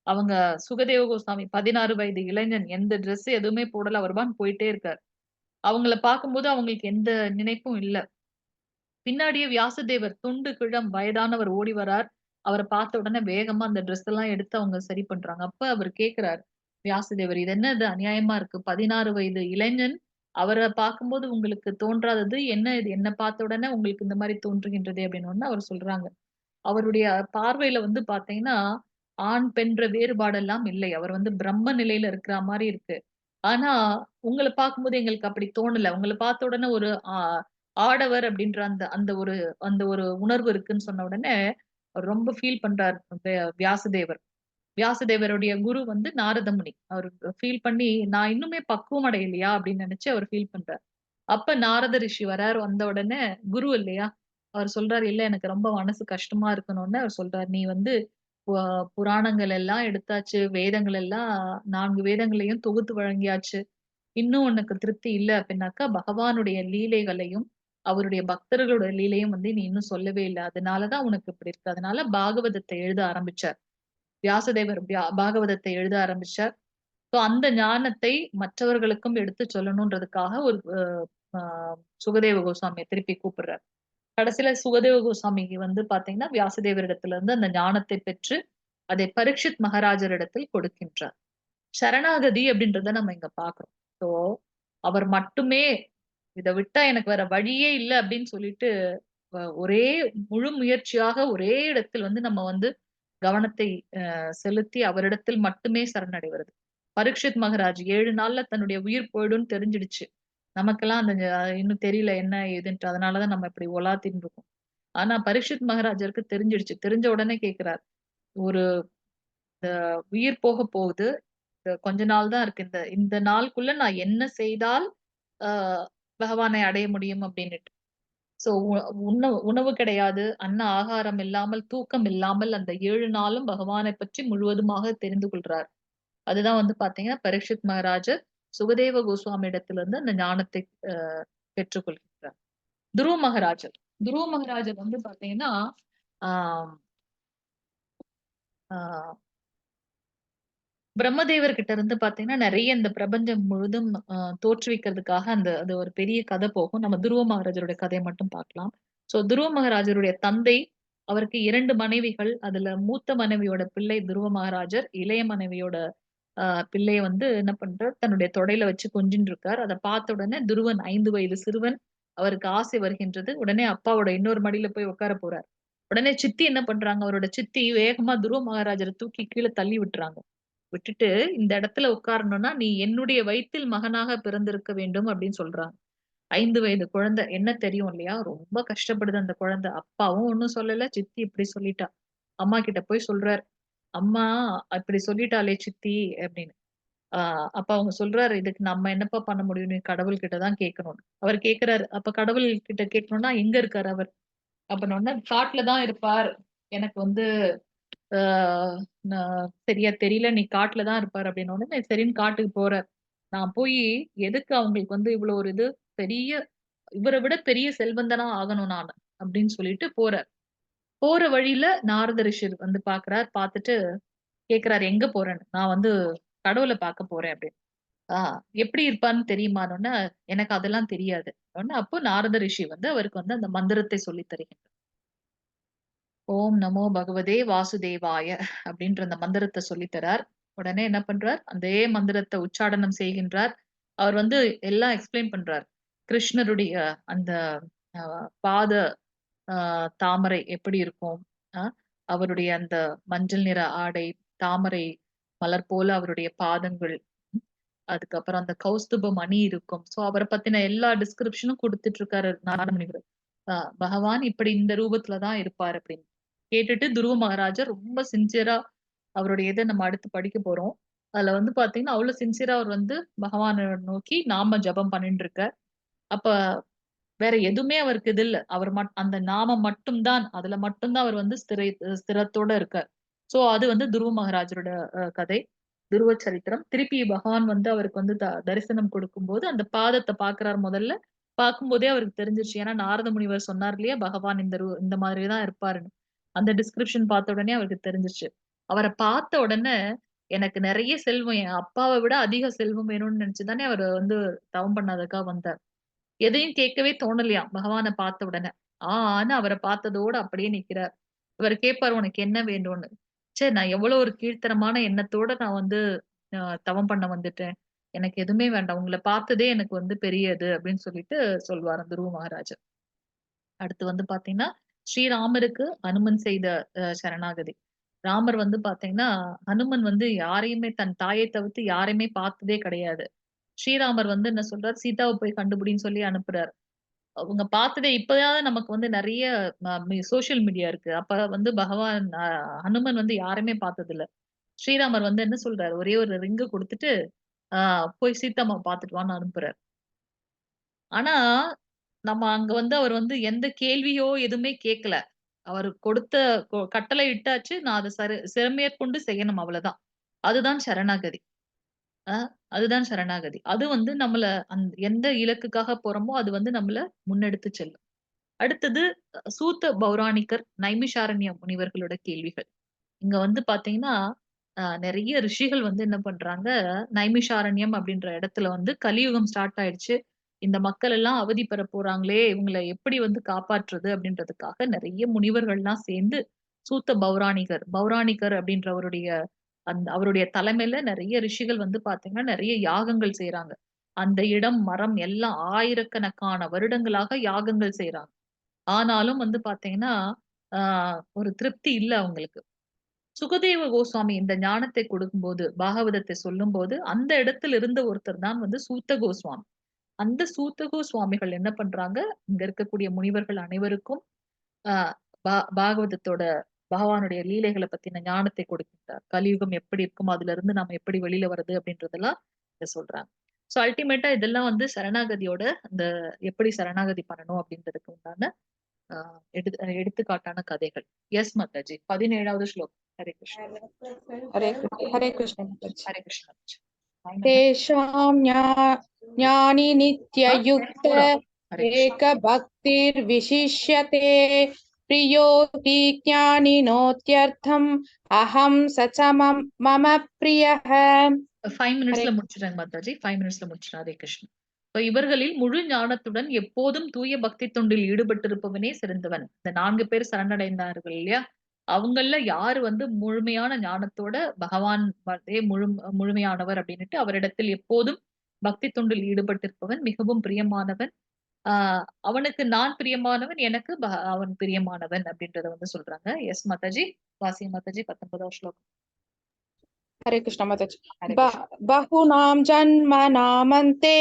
அவங்க சுகதேவ கோஸ்வாமி 16 வயது இளைஞன், எந்த ட்ரெஸ் எதுவுமே போடல, வருவான்னு போயிட்டே இருக்காரு. அவங்கள பார்க்கும்போது அவங்களுக்கு எந்த நினைப்பும் இல்லை. பின்னாடியே வியாசதேவர் துண்டு கிழம் வயதானவர் ஓடி வரார். அவரை பார்த்த உடனே வேகமா அந்த ட்ரெஸ் எல்லாம் எடுத்து அவங்க சரி பண்றாங்க. அப்ப அவர் கேக்குறார் வியாசதேவர், இது என்ன இது அநியாயமா இருக்கு, 16 வயது இளைஞன் அவரை பார்க்கும்போது உங்களுக்கு தோன்றாதது என்ன இது, என்ன பார்த்த உடனே உங்களுக்கு இந்த மாதிரி தோன்றுகின்றது அப்படின்னு ஒண்ணு அவர் சொல்றாங்க. அவருடைய பார்வையில வந்து பாத்தீங்கன்னா ஆண் பெண்ற வேறுபாடெல்லாம் இல்லை, அவர் வந்து பிரம்ம நிலையில இருக்கிற மாதிரி இருக்கு. ஆனா உங்களை பார்க்கும்போது எங்களுக்கு அப்படி தோணல, உங்களை பார்த்த உடனே ஒரு ஆடவர் அப்படின்ற அந்த அந்த ஒரு அந்த ஒரு உணர்வு இருக்குன்னு சொன்ன உடனே அவர் ரொம்ப ஃபீல் பண்றார் வியாசதேவர். வியாசதேவருடைய குரு வந்து நாரதமுனி. அவர் ஃபீல் பண்ணி நான் இன்னுமே பக்குவம் அடையலையா அப்படின்னு நினைச்சு அவர் ஃபீல் பண்றார். அப்ப நாரத ரிஷி வரார். வந்த உடனே குரு இல்லையா, அவர் சொல்றாரு, இல்ல எனக்கு ரொம்ப மனசு கஷ்டமா இருக்கணும்னு. அவர் சொல்றாரு, நீ வந்து புராணங்கள் எல்லாம் எடுத்தாச்சு, வேதங்கள் எல்லாம் 4 வேதங்களையும் தொகுத்து வழங்கியாச்சு, இன்னும் உனக்கு திருப்தி இல்லை அப்படின்னாக்கா பகவானுடைய லீலைகளையும் அவருடைய பக்தர்களுடைய லீலையும் வந்து நீ இன்னும் சொல்லவே இல்லை, அதனாலதான் உனக்கு இப்படி இருக்கு. அதனால பாகவதத்தை எழுத ஆரம்பிச்சார் வியாசதேவர். பாகவதத்தை எழுத ஆரம்பிச்சார். சோ அந்த ஞானத்தை மற்றவர்களுக்கும் எடுத்து சொல்லணும்ன்றதுக்காக ஒரு சுகதேவ கோஸ்வாமியை திருப்பி கூப்பிடுறார். கடைசியில சுகதேவ கோஸ்வாமிக்கு வந்து பாத்தீங்கன்னா வியாசதேவரிடத்துல இருந்து அந்த ஞானத்தை பெற்று அதை பரீட்சித் மகாராஜரிடத்தில் கொடுக்கின்றார். சரணாகதி அப்படின்றத நம்ம இங்க பாக்குறோம். சோ அவர் மட்டுமே இதை விட்டா எனக்கு வேற வழியே இல்லை அப்படின்னு சொல்லிட்டு ஒரே முழு முயற்சியாக ஒரே இடத்தில் வந்து நம்ம வந்து கவனத்தை செலுத்தி அவரிடத்தில் மட்டுமே சரணடைவது. பரீட்சித் மகாராஜ் 7 நாள்ல தன்னுடைய உயிர் போயிடும்னு தெரிஞ்சிடுச்சு. நமக்கெல்லாம் அந்த இன்னும் தெரியல என்ன ஏதுன்ட்டு, அதனாலதான் நம்ம இப்படி ஒலாத்தின்னு இருக்கோம். ஆனா பரீட்சித் மகாராஜருக்கு தெரிஞ்சிடுச்சு. தெரிஞ்ச உடனே கேக்குறார், ஒரு இந்த உயிர் போக போகுது, கொஞ்ச நாள் தான் இருக்கு, இந்த இந்த நாளுக்குள்ள நான் என்ன செய்தால் பகவானை அடைய முடியும் அப்படின்னுட்டு. சோ உணவு கிடையாது, அன்ன ஆகாரம் இல்லாமல், தூக்கம் இல்லாமல் அந்த 7 நாளும் பகவானை பற்றி முழுவதுமாக தெரிந்து கொள்றார். அதுதான் வந்து பாத்தீங்கன்னா பரீட்சித் மகாராஜர் சுகதேவ கோஸ்வாமி இடத்திலிருந்து அந்த ஞானத்தை பெற்றுக்கொள்கின்றார். துருவ மகாராஜர், துருவ மகாராஜர் வந்து பாத்தீங்கன்னா ஆஹ் ஆஹ் பிரம்மதேவர் கிட்ட இருந்து பாத்தீங்கன்னா நிறைய இந்த பிரபஞ்சம் முழுதும் தோற்றுவிக்கிறதுக்காக அந்த அது ஒரு பெரிய கதை போகும். நம்ம துருவ மகாராஜருடைய கதையை மட்டும் பார்க்கலாம். சோ துருவ மகாராஜருடைய தந்தை, அவருக்கு 2 மனைவிகள். அதுல மூத்த மனைவியோட பிள்ளை துருவ மகாராஜர், இளைய மனைவியோட பிள்ளைய வந்து என்ன பண்றார், தன்னுடைய தொடையில வச்சு கொஞ்சின்னு இருக்கார். அதை பார்த்த உடனே துருவன் 5 வயது சிறுவன், அவருக்கு ஆசை வருகின்றது. உடனே அப்பாவோட இன்னொரு மடியில போய் உட்கார போறார். உடனே சித்தி என்ன பண்றாங்க, அவரோட சித்தி வேகமா துருவ மகாராஜரை தூக்கி கீழே தள்ளி விட்டுறாங்க. விட்டுட்டு இந்த இடத்துல உட்காரணும்னா நீ என்னுடைய வயிற்றில் மகனாக பிறந்திருக்க வேண்டும் அப்படின்னு சொல்றாங்க. 5 வயது குழந்தை, என்ன தெரியும் இல்லையா? ரொம்ப கஷ்டப்படுது அந்த குழந்தை. அப்பாவும் ஒண்ணும் சொல்லல, சித்தி இப்படி சொல்லிட்டா. அம்மா கிட்ட போய் சொல்றாரு, அம்மா அப்படி சொல்லிட்டாளே சித்தி அப்படின்னு. அப்ப அவங்க சொல்றாரு, இதுக்கு நம்ம என்னப்பா பண்ண முடியும், நீ கடவுள் கிட்டதான் கேட்கணும். அவர் கேக்குறாரு. அப்ப கடவுள் கிட்ட கேட்கணும்னா எங்க இருக்காரு அவர்? அப்ப காட்டுலதான் இருப்பார். எனக்கு வந்து ஆஹ் சரியா தெரியல, நீ காட்டுலதான் இருப்பார் அப்படின்னு உடனே சரின்னு காட்டுக்கு போறார். நான் போய் எதுக்கு அவங்களுக்கு வந்து இவ்வளவு ஒரு இது, பெரிய இவரை விட பெரிய செல்வந்தனா ஆகணும் நான் அப்படின்னு சொல்லிட்டு போறார். போற வழியில நாரத ரிஷிர் வந்து பாக்குறார். பாத்துட்டு கேக்குறாரு, எங்க போறேன்னு. நான் வந்து கடவுளை பார்க்க போறேன் அப்படின்னு. எப்படி இருப்பான்னு தெரியுமானோன்னா, எனக்கு அதெல்லாம் தெரியாது. அப்போ நாரத ரிஷி வந்து அவருக்கு வந்து அந்த மந்திரத்தை சொல்லி தருகின்றார். ஓம் நமோ பகவதே வாசுதேவாய அப்படின்ற அந்த மந்திரத்தை சொல்லித்தரார். உடனே என்ன பண்றார், அதே மந்திரத்தை உச்சாடனம் செய்கின்றார். அவர் வந்து எல்லாம் எக்ஸ்பிளைன் பண்றார். கிருஷ்ணருடைய அந்த பாத தாமரை எப்படி இருக்கும், அவருடைய அந்த மஞ்சள் நிற ஆடை, தாமரை மலர் போல அவருடைய பாதங்கள், அதுக்கப்புறம் அந்த கௌஸ்துப மணி இருக்கும். சோ அவரை பத்தின எல்லா டிஸ்கிரிப்ஷனும் கொடுத்துட்டு இருக்காரு நாரத முனிவர். பகவான் இப்படி இந்த ரூபத்துலதான் இருப்பார் அப்படின்னு கேட்டுட்டு துருவ மகாராஜர் ரொம்ப சின்சியரா அவருடைய இதை நம்ம அடுத்து படிக்க போறோம். அதுல வந்து பாத்தீங்கன்னா அவ்வளவு சின்சியரா அவர் வந்து பகவானை நோக்கி நாம ஜபம் பண்ணிட்டு இருக்கார். அப்ப வேற எதுவுமே அவருக்கு இது இல்லை, அவர் அந்த நாமம் மட்டும்தான், அதுல மட்டும்தான் அவர் வந்து ஸ்திரத்தோட இருக்கார். சோ அது வந்து துருவ மகாராஜரோட கதை, துருவ சரித்திரம். திருப்பி பகவான் வந்து அவருக்கு வந்து தரிசனம் கொடுக்கும் போது அந்த பாதத்தை பாக்குறாரு. முதல்ல பார்க்கும்போதே அவருக்கு தெரிஞ்சிருச்சு. ஏன்னா நாரத முனிவர் சொன்னார் இல்லையா, பகவான் இந்த இந்த மாதிரிதான் இருப்பாருன்னு. அந்த டிஸ்கிரிப்ஷன் பார்த்த உடனே அவருக்கு தெரிஞ்சிருச்சு. அவரை பார்த்த உடனே எனக்கு நிறைய செல்வம், என் அப்பாவை விட அதிக செல்வம் வேணும்னு நினைச்சுதானே அவர் வந்து தவம் பண்ணாதக்கா வந்தார். எதையும் கேட்கவே தோணலையாம் பகவானை பார்த்த உடனே. ஆன்னு அவரை பார்த்ததோடு அப்படியே நிக்கிறார். இவர் கேட்பாரு, உனக்கு என்ன வேண்டும்னு. சே, நான் எவ்வளவு ஒரு கீழ்த்தரமான எண்ணத்தோட நான் வந்து தவம் பண்ண வந்துட்டேன், எனக்கு எதுவுமே வேண்டாம், உங்களை பார்த்ததே எனக்கு வந்து பெரியது அப்படின்னு சொல்லிட்டு சொல்வார் துருவ மகாராஜர். அடுத்து வந்து பாத்தீங்கன்னா ஸ்ரீராமருக்கு ஹனுமன் செய்த சரணாகதி. ராமர் வந்து பாத்தீங்கன்னா ஹனுமன் வந்து யாரையுமே தன் தாயை தவிர்த்து யாரையுமே பார்த்ததே கிடையாது. ஸ்ரீராமர் வந்து என்ன சொல்றாரு, சீதாவை போய் கண்டுபிடின்னு சொல்லி அனுப்புறாரு. அவங்க பார்த்ததே இப்பதான் நமக்கு வந்து நிறைய சோசியல் மீடியா இருக்கு. அப்ப வந்து பகவான் ஹனுமன் வந்து யாருமே பார்த்தது இல்ல. ஸ்ரீராமர் வந்து என்ன சொல்றாரு, ஒரே ஒரு ரிங்கு கொடுத்துட்டு போய் சீதாம்மா பாத்துட்டு வான்னு அனுப்புறாரு. ஆனா நம்ம அங்க வந்து அவர் வந்து எந்த கேள்வியோ எதுவுமே கேட்கல. அவர் கொடுத்த கட்டளை இட்டாச்சு, நான் அதை சிறமேற்கொண்டு செய்யணும், அவ்வளவுதான். அதுதான் சரணாகதி. அதுதான் சரணாகதி. அது வந்து நம்மள எந்த இலக்குக்காக போறோமோ அது வந்து நம்மள முன்னெடுத்து செல்லும். அடுத்தது சூத்த பௌராணிகர் நைமிஷாரண்ய முனிவர்களோட கேள்விகள். இங்க வந்து பாத்தீங்கன்னா நிறைய ரிஷிகள் வந்து என்ன பண்றாங்க, நைமிஷாரண்யம் அப்படின்ற இடத்துல வந்து கலியுகம் ஸ்டார்ட் ஆயிடுச்சு, இந்த மக்கள் எல்லாம் அவதி பெற போறாங்களே, இவங்களை எப்படி வந்து காப்பாற்றுறது அப்படின்றதுக்காக நிறைய முனிவர்கள்லாம் சேர்ந்து சூத்த பௌராணிகர் அப்படின்றவருடைய அந்த அவருடைய தலைமையில நிறைய ரிஷிகள் வந்து பாத்தீங்கன்னா நிறைய யாகங்கள் செய்யறாங்க. அந்த இடம் மரம் எல்லாம் ஆயிரக்கணக்கான வருடங்களாக யாகங்கள் செய்யறாங்க. ஆனாலும் வந்து பாத்தீங்கன்னா ஒரு திருப்தி இல்லை அவங்களுக்கு. சுகதேவ கோஸ்வாமி இந்த ஞானத்தை கொடுக்கும்போது, பாகவதத்தை சொல்லும் போது அந்த இடத்துல இருந்த ஒருத்தர் தான் வந்து சூத்த கோஸ்வாமி. அந்த சூத்த கோஸ்வாமிகள் என்ன பண்றாங்க, இங்க இருக்கக்கூடிய முனிவர்கள் அனைவருக்கும் ஆஹ் பாகவதத்தோட பகவானுடைய லீலைகளை பத்தின ஞானத்தை கொடுக்கின்றார். கலியுகம் எப்படி இருக்கும், அதுல இருந்து நாம எப்படி வெளியில வருது அப்படின்றதெல்லாம் இங்க சொல்றாங்க. சோ அல்டிமேட்டா இதெல்லாம் வந்து சரணாகதியோட அந்த எப்படி சரணாகதி பண்ணணும் அப்படின்றதுக்கு உண்டான எடுத்துக்காட்டான கதைகள். எஸ் மாதாஜி, 17வது ஸ்லோகம். ஹரே கிருஷ்ணா. ஹரே ஹரே கிருஷ்ணா. ஹரே கிருஷ்ணா. தேஷாம் ஞானி நித்யயுக்த ஏக பக்திர் விசிஷ்யதே பிரியோ he ஞானினோத்யர்த்தம் அஹம் சச்ச மம பிரியஹ. 5 மினிட்ஸ்ல முடிச்சிடுறாங்க மாதாஜி, 5 மினிட்ஸ்ல முடிச்சிடுறேன். ஹரே கிருஷ்ணா. இப்ப இவர்களில் முழு ஞானத்துடன் எப்போதும் தூய பக்தி தொண்டில் ஈடுபட்டிருப்பவனே சிறந்தவன். இந்த 4 பேர் சரணடைந்தார்கள் இல்லையா, அவங்கள யாரு வந்து முழுமையான ஞானத்தோட பகவான் முழுமையானவர் அப்படின்னுட்டு அவரிடத்தில் எப்போதும் பக்தி தொண்டில் ஈடுபட்டிருப்பவன் மிகவும் பிரியமானவன். அவனுக்கு நான் பிரியமானவன், எனக்கு அவன் பிரியமானவன் அப்படின்றத வந்து சொல்றாங்க. எஸ் மாதாஜி, வாசி மாதாஜி, 19வது ஸ்லோகம். ஹரே கிருஷ்ணா மாதாஜி. ஹரே கிருஷ்ணா. பகுநாம் ஜன்மநாமந்தே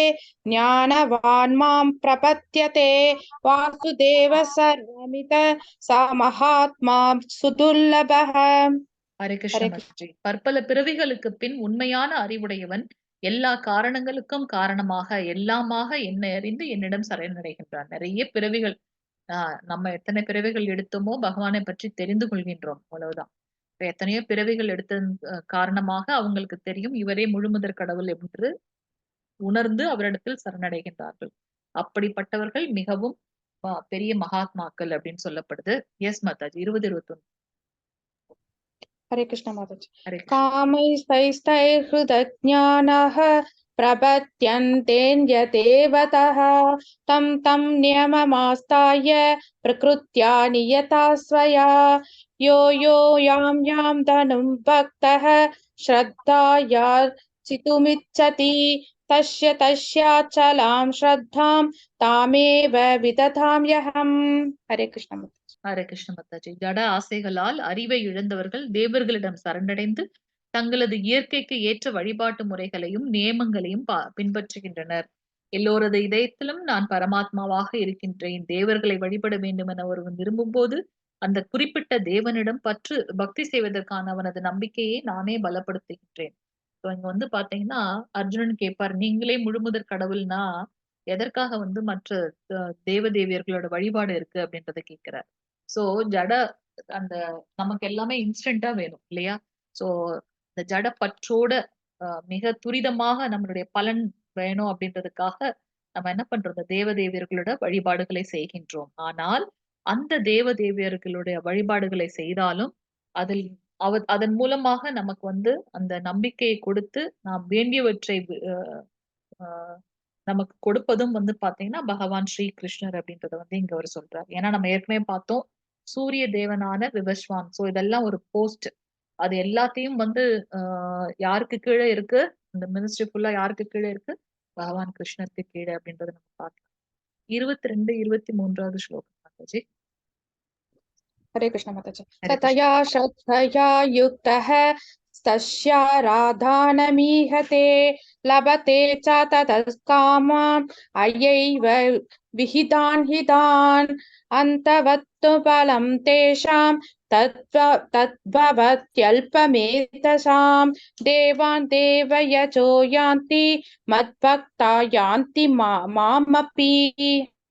ஞானவான் மாம் பிரபத்யதே வாசுதேவ சர்வமித ச மகாத்மா சுதுர்லபஹ. ஹரே கிருஷ்ணா ஹரே மாதாஜி. பற்பல பிறவிகளுக்கு பின் உண்மையான அறிவுடையவன் எல்லா காரணங்களுக்கும் காரணமாக எல்லாமாக என்னை அறிந்து என்னிடம் சரணடைகின்றான். நிறைய பிறவிகள், நம்ம எத்தனை பிறவிகள் எடுத்தோமோ பகவானை பற்றி தெரிந்து கொள்கின்றோம், அவ்வளவுதான். இப்ப எத்தனையோ பிறவிகள் எடுத்த காரணமாக அவங்களுக்கு தெரியும் இவரே முழுமுதற் கடவுள் என்று உணர்ந்து அவரிடத்தில் சரணடைகின்றார்கள். அப்படிப்பட்டவர்கள் மிகவும் பெரிய மகாத்மாக்கள் அப்படின்னு சொல்லப்படுது. எஸ் மாதாஜி, 20 21. ஹரே கிருஷ்ணா மாதாஜி. ஹரே கிருஷ்ணா. காமைஸ்தைஸ்தைஹ்ருதஜ்ஞானஹ பிரபத்யந்தேன்ய தேவதः தம் தம் நியமமாஸ்தாய பிரகிருத்யா நியதா ஸ்வயா யோ யோ யாம் யாம் தனும் பக்தः ஸ்ரத்தாயா சிதுமிச்சதி தஸ்ய தஸ்யாச்சலாம் ஸ்ரத்தாம் தாமேவ விததாம்யஹம். ஹரே கிருஷ்ணா மாதாஜி. ஹரே கிருஷ்ண மாதாஜி. ஜட ஆசைகளால் அறிவை இழந்தவர்கள் தேவர்களிடம் சரணடைந்து தங்களது இயற்கைக்கு ஏற்ற வழிபாட்டு முறைகளையும் நியமங்களையும் பின்பற்றுகின்றனர். எல்லோரது இதயத்திலும் நான் பரமாத்மாவாக இருக்கின்றேன். தேவர்களை வழிபட வேண்டும் என ஒருவன் விரும்பும் போது அந்த குறிப்பிட்ட தேவனிடம் பற்று பக்தி செய்வதற்கான அவனது நம்பிக்கையை நானே பலப்படுத்துகின்றேன். இங்க வந்து பாத்தீங்கன்னா அர்ஜுனன் கேட்பார், நீங்களே முழுமுதற் கடவுள்னா எதற்காக வந்து மற்ற தேவ தேவியர்களோட வழிபாடு இருக்கு அப்படின்றத கேட்கிறார். சோ ஜட அந்த நமக்கு எல்லாமே இன்ஸ்டன்டா வேணும் இல்லையா? சோ இந்த ஜட பற்றோட மிக துரிதமாக நம்மளுடைய பலன் வேணும் அப்படின்றதுக்காக நம்ம என்ன பண்றோம், இந்த தேவ தேவியர்களோட வழிபாடுகளை செய்கின்றோம். ஆனால் அந்த தேவ தேவியர்களுடைய வழிபாடுகளை செய்தாலும் அதில் அதன் மூலமாக நமக்கு வந்து அந்த நம்பிக்கையை கொடுத்து நாம் வேண்டியவற்றை நமக்கு கொடுப்பதும் வந்து பாத்தீங்கன்னா பகவான் ஸ்ரீ கிருஷ்ணர் அப்படின்றத வந்து இங்க அவர் சொல்றார். ஏன்னா நம்ம ஏற்கனவே பார்த்தோம் சூரிய தேவனான விவஸ்வான். சோ இதெல்லாம் ஒரு போஸ்ட், அது எல்லாத்தையும் வந்து யாருக்கு கீழே இருக்கு, இந்த மினிஸ்ட்ரி ஃபுல்லா யாருக்கு கீழே இருக்கு, பகவான் கிருஷ்ணருக்கு கீழே அப்படின்றத நம்ம பார்க்கலாம். 22 23வது ஸ்லோகம் மாதாஜி. ஹரே கிருஷ்ணா மாதாஜி. ஹரே கிருஷ்ணா. ததயா ஸ்ரத்தயா யுக்தஹ தஸ்யாராதானமீஹதே லபதே ச ததஸ்காமான் அயைவ விஹிதான் ஹிதான் அந்தவத்து பலம் தேஷாம் தத்பவத்யல்பமேதசாம் தேவான் தேவயஜோ யாந்தி மத்பக்தா யாந்தி மாமபி.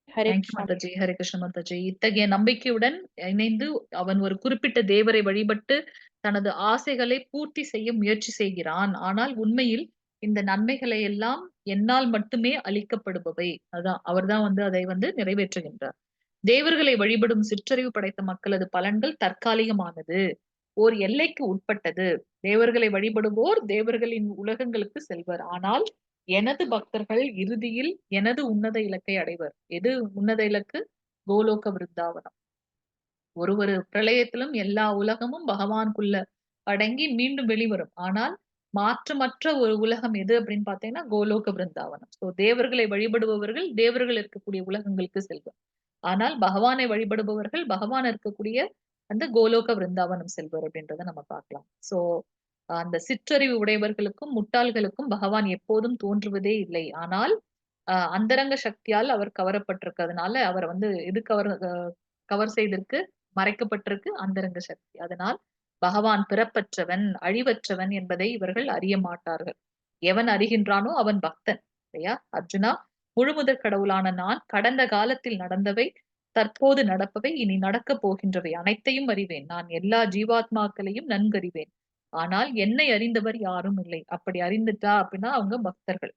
Hare thank you Krishna. Mataji. Hare Krishna Mataji. இத்தகைய நம்பிக்கையுடன் இணைந்து அவன் ஒரு குறிப்பிட்ட தேவரை வழிபட்டு தனது ஆசைகளை பூர்த்தி செய்ய முயற்சி செய்கிறான். ஆனால் உண்மையில் இந்த நன்மைகளை எல்லாம் என்னால் மட்டுமே அளிக்கப்படுபவை. அதான் அவர்தான் வந்து அதை வந்து நிறைவேற்றுகின்றார். தேவர்களை வழிபடும் சிற்றறிவு படைத்த மக்களது பலன்கள் தற்காலிகமானது, ஓர் எல்லைக்கு உட்பட்டது. தேவர்களை வழிபடுவோர் தேவர்களின் உலகங்களுக்கு செல்வர். ஆனால் எனது பக்தர்கள் இறுதியில் எனது உன்னத இலக்கை அடைவர். எது உன்னத இலக்கு? கோலோக விருந்தாவனம். ஒரு ஒரு பிரளயத்திலும் எல்லா உலகமும் பகவானுக்குள்ள அடங்கி மீண்டும் வெளிவரும். ஆனால் மாற்றமற்ற ஒரு உலகம் எது அப்படின்னு பாத்தீங்கன்னா கோலோக விருந்தாவனம். சோ தேவர்களை வழிபடுபவர்கள் தேவர்கள் இருக்கக்கூடிய உலகங்களுக்கு செல்வர். ஆனால் பகவானை வழிபடுபவர்கள் பகவான் இருக்கக்கூடிய அந்த கோலோக விருந்தாவனம் செல்வர் அப்படின்றத நம்ம பார்க்கலாம். சோ அந்த சிற்றறிவு உடையவர்களுக்கும் முட்டாள்களுக்கும் பகவான் எப்போதும் தோன்றுவதே இல்லை. ஆனால் அந்தரங்க சக்தியால் அவர் கவரப்பட்டிருக்கிறதுனால அவர் வந்து எது கவர் செய்திருக்கு, மறைக்கப்பட்டிருக்கு அந்தரங்க சக்தி. அதனால் பகவான் பிறப்பற்றவன், அழிவற்றவன் என்பதை இவர்கள் அறிய மாட்டார்கள். எவன் அறிகின்றானோ அவன் பக்தன் இல்லையா? அர்ஜுனா, முழுமுதற் கடவுளான நான் கடந்த காலத்தில் நடந்தவை, தற்போது நடப்பவை, இனி நடக்கப் போகின்றவை அனைத்தையும் அறிவேன். நான் எல்லா ஜீவாத்மாக்களையும் நன்கறிவேன். ஆனால் என்னை அறிந்தவர் யாரும் இல்லை. அப்படி அறிந்துட்டா அப்படின்னா அவங்க பக்தர்கள்.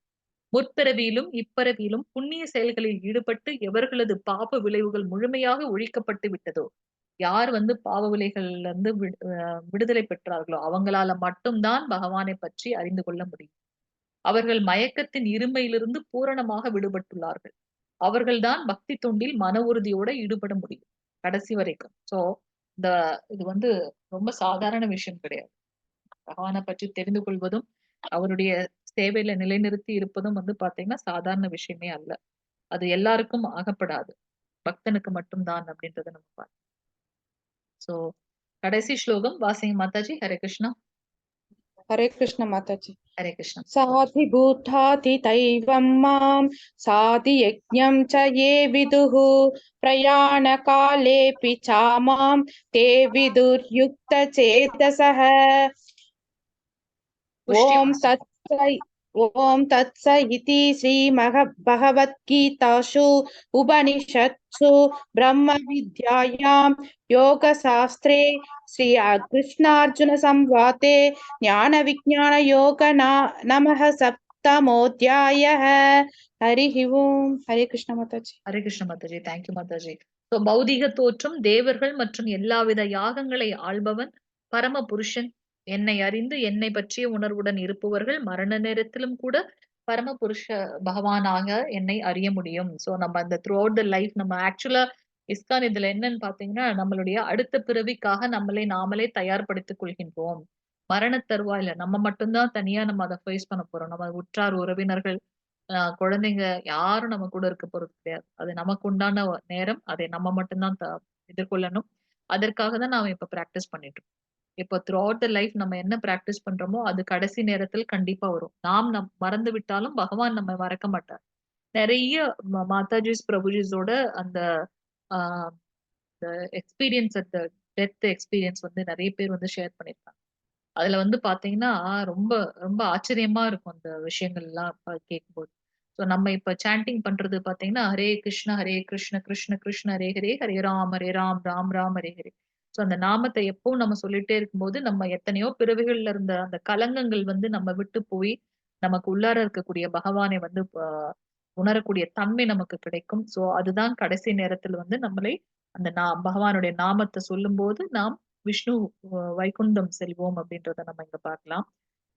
முற்பிறவியிலும் இப்பிறவியிலும் புண்ணிய செயல்களில் ஈடுபட்டு எவர்களது பாப விளைவுகள் முழுமையாக ஒழிக்கப்பட்டு விட்டதோ, யார் வந்து பாவ விளைகள்ல இருந்து விடுதலை பெற்றார்களோ அவங்களால மட்டும்தான் பகவானை பற்றி அறிந்து கொள்ள முடியும். அவர்கள் மயக்கத்தின் இருமையிலிருந்து பூரணமாக விடுபட்டுள்ளார்கள். அவர்கள்தான் பக்தி தொண்டில் மன உறுதியோட ஈடுபட முடியும் கடைசி வரைக்கும். சோ இது வந்து ரொம்ப சாதாரண விஷயம் கிடையாது. பகவானை பற்றி தெரிந்து கொள்வதும் அவருடைய சேவையில நிலைநிறுத்தி இருப்பதும் வந்து பாத்தீங்கன்னா சாதாரண விஷயமே அல்ல. அது எல்லாருக்கும் ஆகப்படாது, பக்தனுக்கு மட்டும்தான் அப்படின்றத நம்ம பார்க்கணும். சோ கடைசி ஸ்லோகம் வாசிங்க மாதாஜி. ஹரே கிருஷ்ணா. ஹரே கிருஷ்ண மாதாஜி. ஹரே கிருஷ்ணா. साधिभूताधिदैवं मां साधियज्ञं च ये विदुः प्रयाणकालेऽपि च मां ते विदुर्युक्तचेतसः. புஷ்டி ॐ வாசி. तत्स ॐ तत्स इति श्रीमह भगवद्गीतासु उपनिषत्सु ब्रह्मविद्यायां योगशास्त्रे श्री कृष्णार्जुनसंवादे ज्ञानविज्ञानयोग नमः सप्तमोऽध्यायः. हरिः ओम्. हरे कृष्ण माताजी. Hare Krishna Mataji. Thank you Mataji. So பௌதிக தோற்றம், தேவர்கள் மற்றும் எல்லாவித யாகங்களை ஆள்பவன் பரம புருஷன் என்னை அறிந்து என்னை பற்றிய உணர்வுடன் இருப்பவர்கள் மரண நேரத்திலும் கூட பரம புருஷ பகவானாக என்னை அறிய முடியும். சோ நம்ம அந்த த்ரூ அவுட் the life நம்ம ஆக்சுவலா இஸ்கான் இதுல என்னன்னு பாத்தீங்கன்னா, நம்மளுடைய அடுத்த பிறவிக்காக நம்மளை நாமளே தயார்படுத்திக் கொள்கின்றோம். மரண தருவாயில நம்ம மட்டும்தான் தனியா நம்ம அதை ஃபேஸ் பண்ண போறோம். நம்ம உற்றார் உறவினர்கள், குழந்தைங்க யாரும் நம்ம கூட இருக்க போறது கிடையாது. அது நமக்கு உண்டான நேரம், அதை நம்ம மட்டும்தான் எதிர்கொள்ளணும். அதற்காக தான் நாம இப்ப பிராக்டிஸ் பண்ணிட்டு இருக்கோம். இப்போ த்ரூ அவுட் the life நம்ம என்ன பிராக்டிஸ் பண்றோமோ அது கடைசி நேரத்தில் கண்டிப்பா வரும். நாம் நம் மறந்து விட்டாலும் பகவான் நம்ம மறக்க மாட்டார். நிறைய மாதாஜிஸ் பிரபுஜிஸோட அந்த எக்ஸ்பீரியன்ஸ், அந்த டெத் எக்ஸ்பீரியன்ஸ் வந்து நிறைய பேர் வந்து ஷேர் பண்ணிருக்காங்க. அதுல வந்து பாத்தீங்கன்னா ரொம்ப ரொம்ப ஆச்சரியமா இருக்கும் அந்த விஷயங்கள் எல்லாம் கேட்கும்போது. ஸோ நம்ம இப்ப சாண்டிங் பண்றது பாத்தீங்கன்னா ஹரே கிருஷ்ண ஹரே கிருஷ்ண கிருஷ்ண கிருஷ்ண ஹரே ஹரே, ஹரே ராம் ஹரே ராம் ராம் ராம் ஹரே ஹரே. ஸோ அந்த நாமத்தை எப்பவும் நம்ம சொல்லிட்டே இருக்கும்போது நம்ம எத்தனையோ பிறவிகள்ல இருந்த அந்த களங்கங்கள் வந்து நம்ம விட்டு போய் நமக்கு உள்ளார இருக்கக்கூடிய பகவானை வந்து உணரக்கூடிய தன்மை நமக்கு கிடைக்கும். சோ அதுதான் கடைசி நேரத்தில் வந்து நம்மளை அந்த பகவானுடைய நாமத்தை சொல்லும் போது நாம் விஷ்ணு வைகுண்டம் செல்வோம் அப்படின்றத நம்ம இங்க பார்க்கலாம்.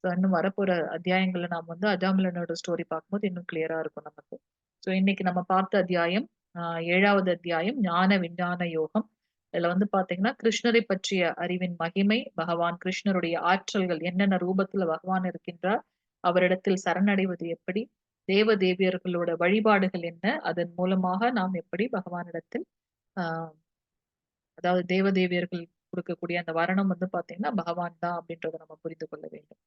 ஸோ இன்னும் வரப்போற அத்தியாயங்கள்ல நாம் வந்து அஜாமிலனோட ஸ்டோரி பார்க்கும்போது இன்னும் கிளியரா இருக்கும் நமக்கு. ஸோ இன்னைக்கு நம்ம பார்த்த அத்தியாயம் 7வது அத்தியாயம் ஞான விஞ்ஞான யோகம். இதுல வந்து பாத்தீங்கன்னா கிருஷ்ணரை பற்றிய அறிவின் மகிமை, பகவான் கிருஷ்ணருடைய ஆற்றல்கள் என்னென்ன ரூபத்துல பகவான் இருக்கின்றார், அவரிடத்தில் சரணடைவது எப்படி, தேவ தேவியர்களோட வழிபாடுகள் என்ன, அதன் மூலமாக நாம் எப்படி பகவானிடத்தில் அதாவது தேவ தேவியர்கள் கொடுக்கக்கூடிய அந்த வரணம் வந்து பாத்தீங்கன்னா பகவான் தான் அப்படின்றத நம்ம புரிந்து கொள்ள வேண்டும்.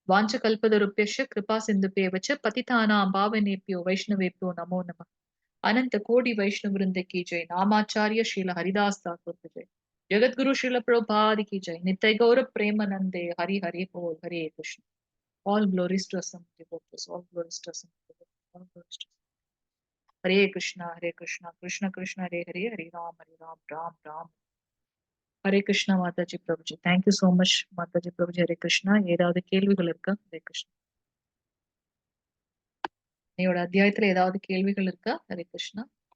வாஞ்ச கல்பதருப்யஷ கிருபா சிந்து வச்ச பதிதானாம் பாவனேபியோ வைஷ்ணவேபியோ நமோ நம. अनंत कोटि वैष्णव वृंद की जय. नामाचार्य श्रील हरिदास ठाकुर की जय. जगत गुरु श्रील प्रभुपाद की जय. नित्य गौर प्रेमानंदे हरि हरि बोल. हरे Krishna. All glories to Asam devotees, all glories to Asam devotees, all glories to Hare Krishna Hare Krishna Krishna Krishna Hare Hare, Hare Ram Hare Ram Ram Ram Hare Krishna. Mataji Prabhuji, thank you so much Mataji Prabhuji. Hare Krishna. ஏதாவது கேள்விகள் இருக்கா? ஹரே கிருஷ்ணா. என்னோட அத்தியாயத்துல ஏதாவது கேள்விகள் இருக்கா? ஹரே கிருஷ்ணா.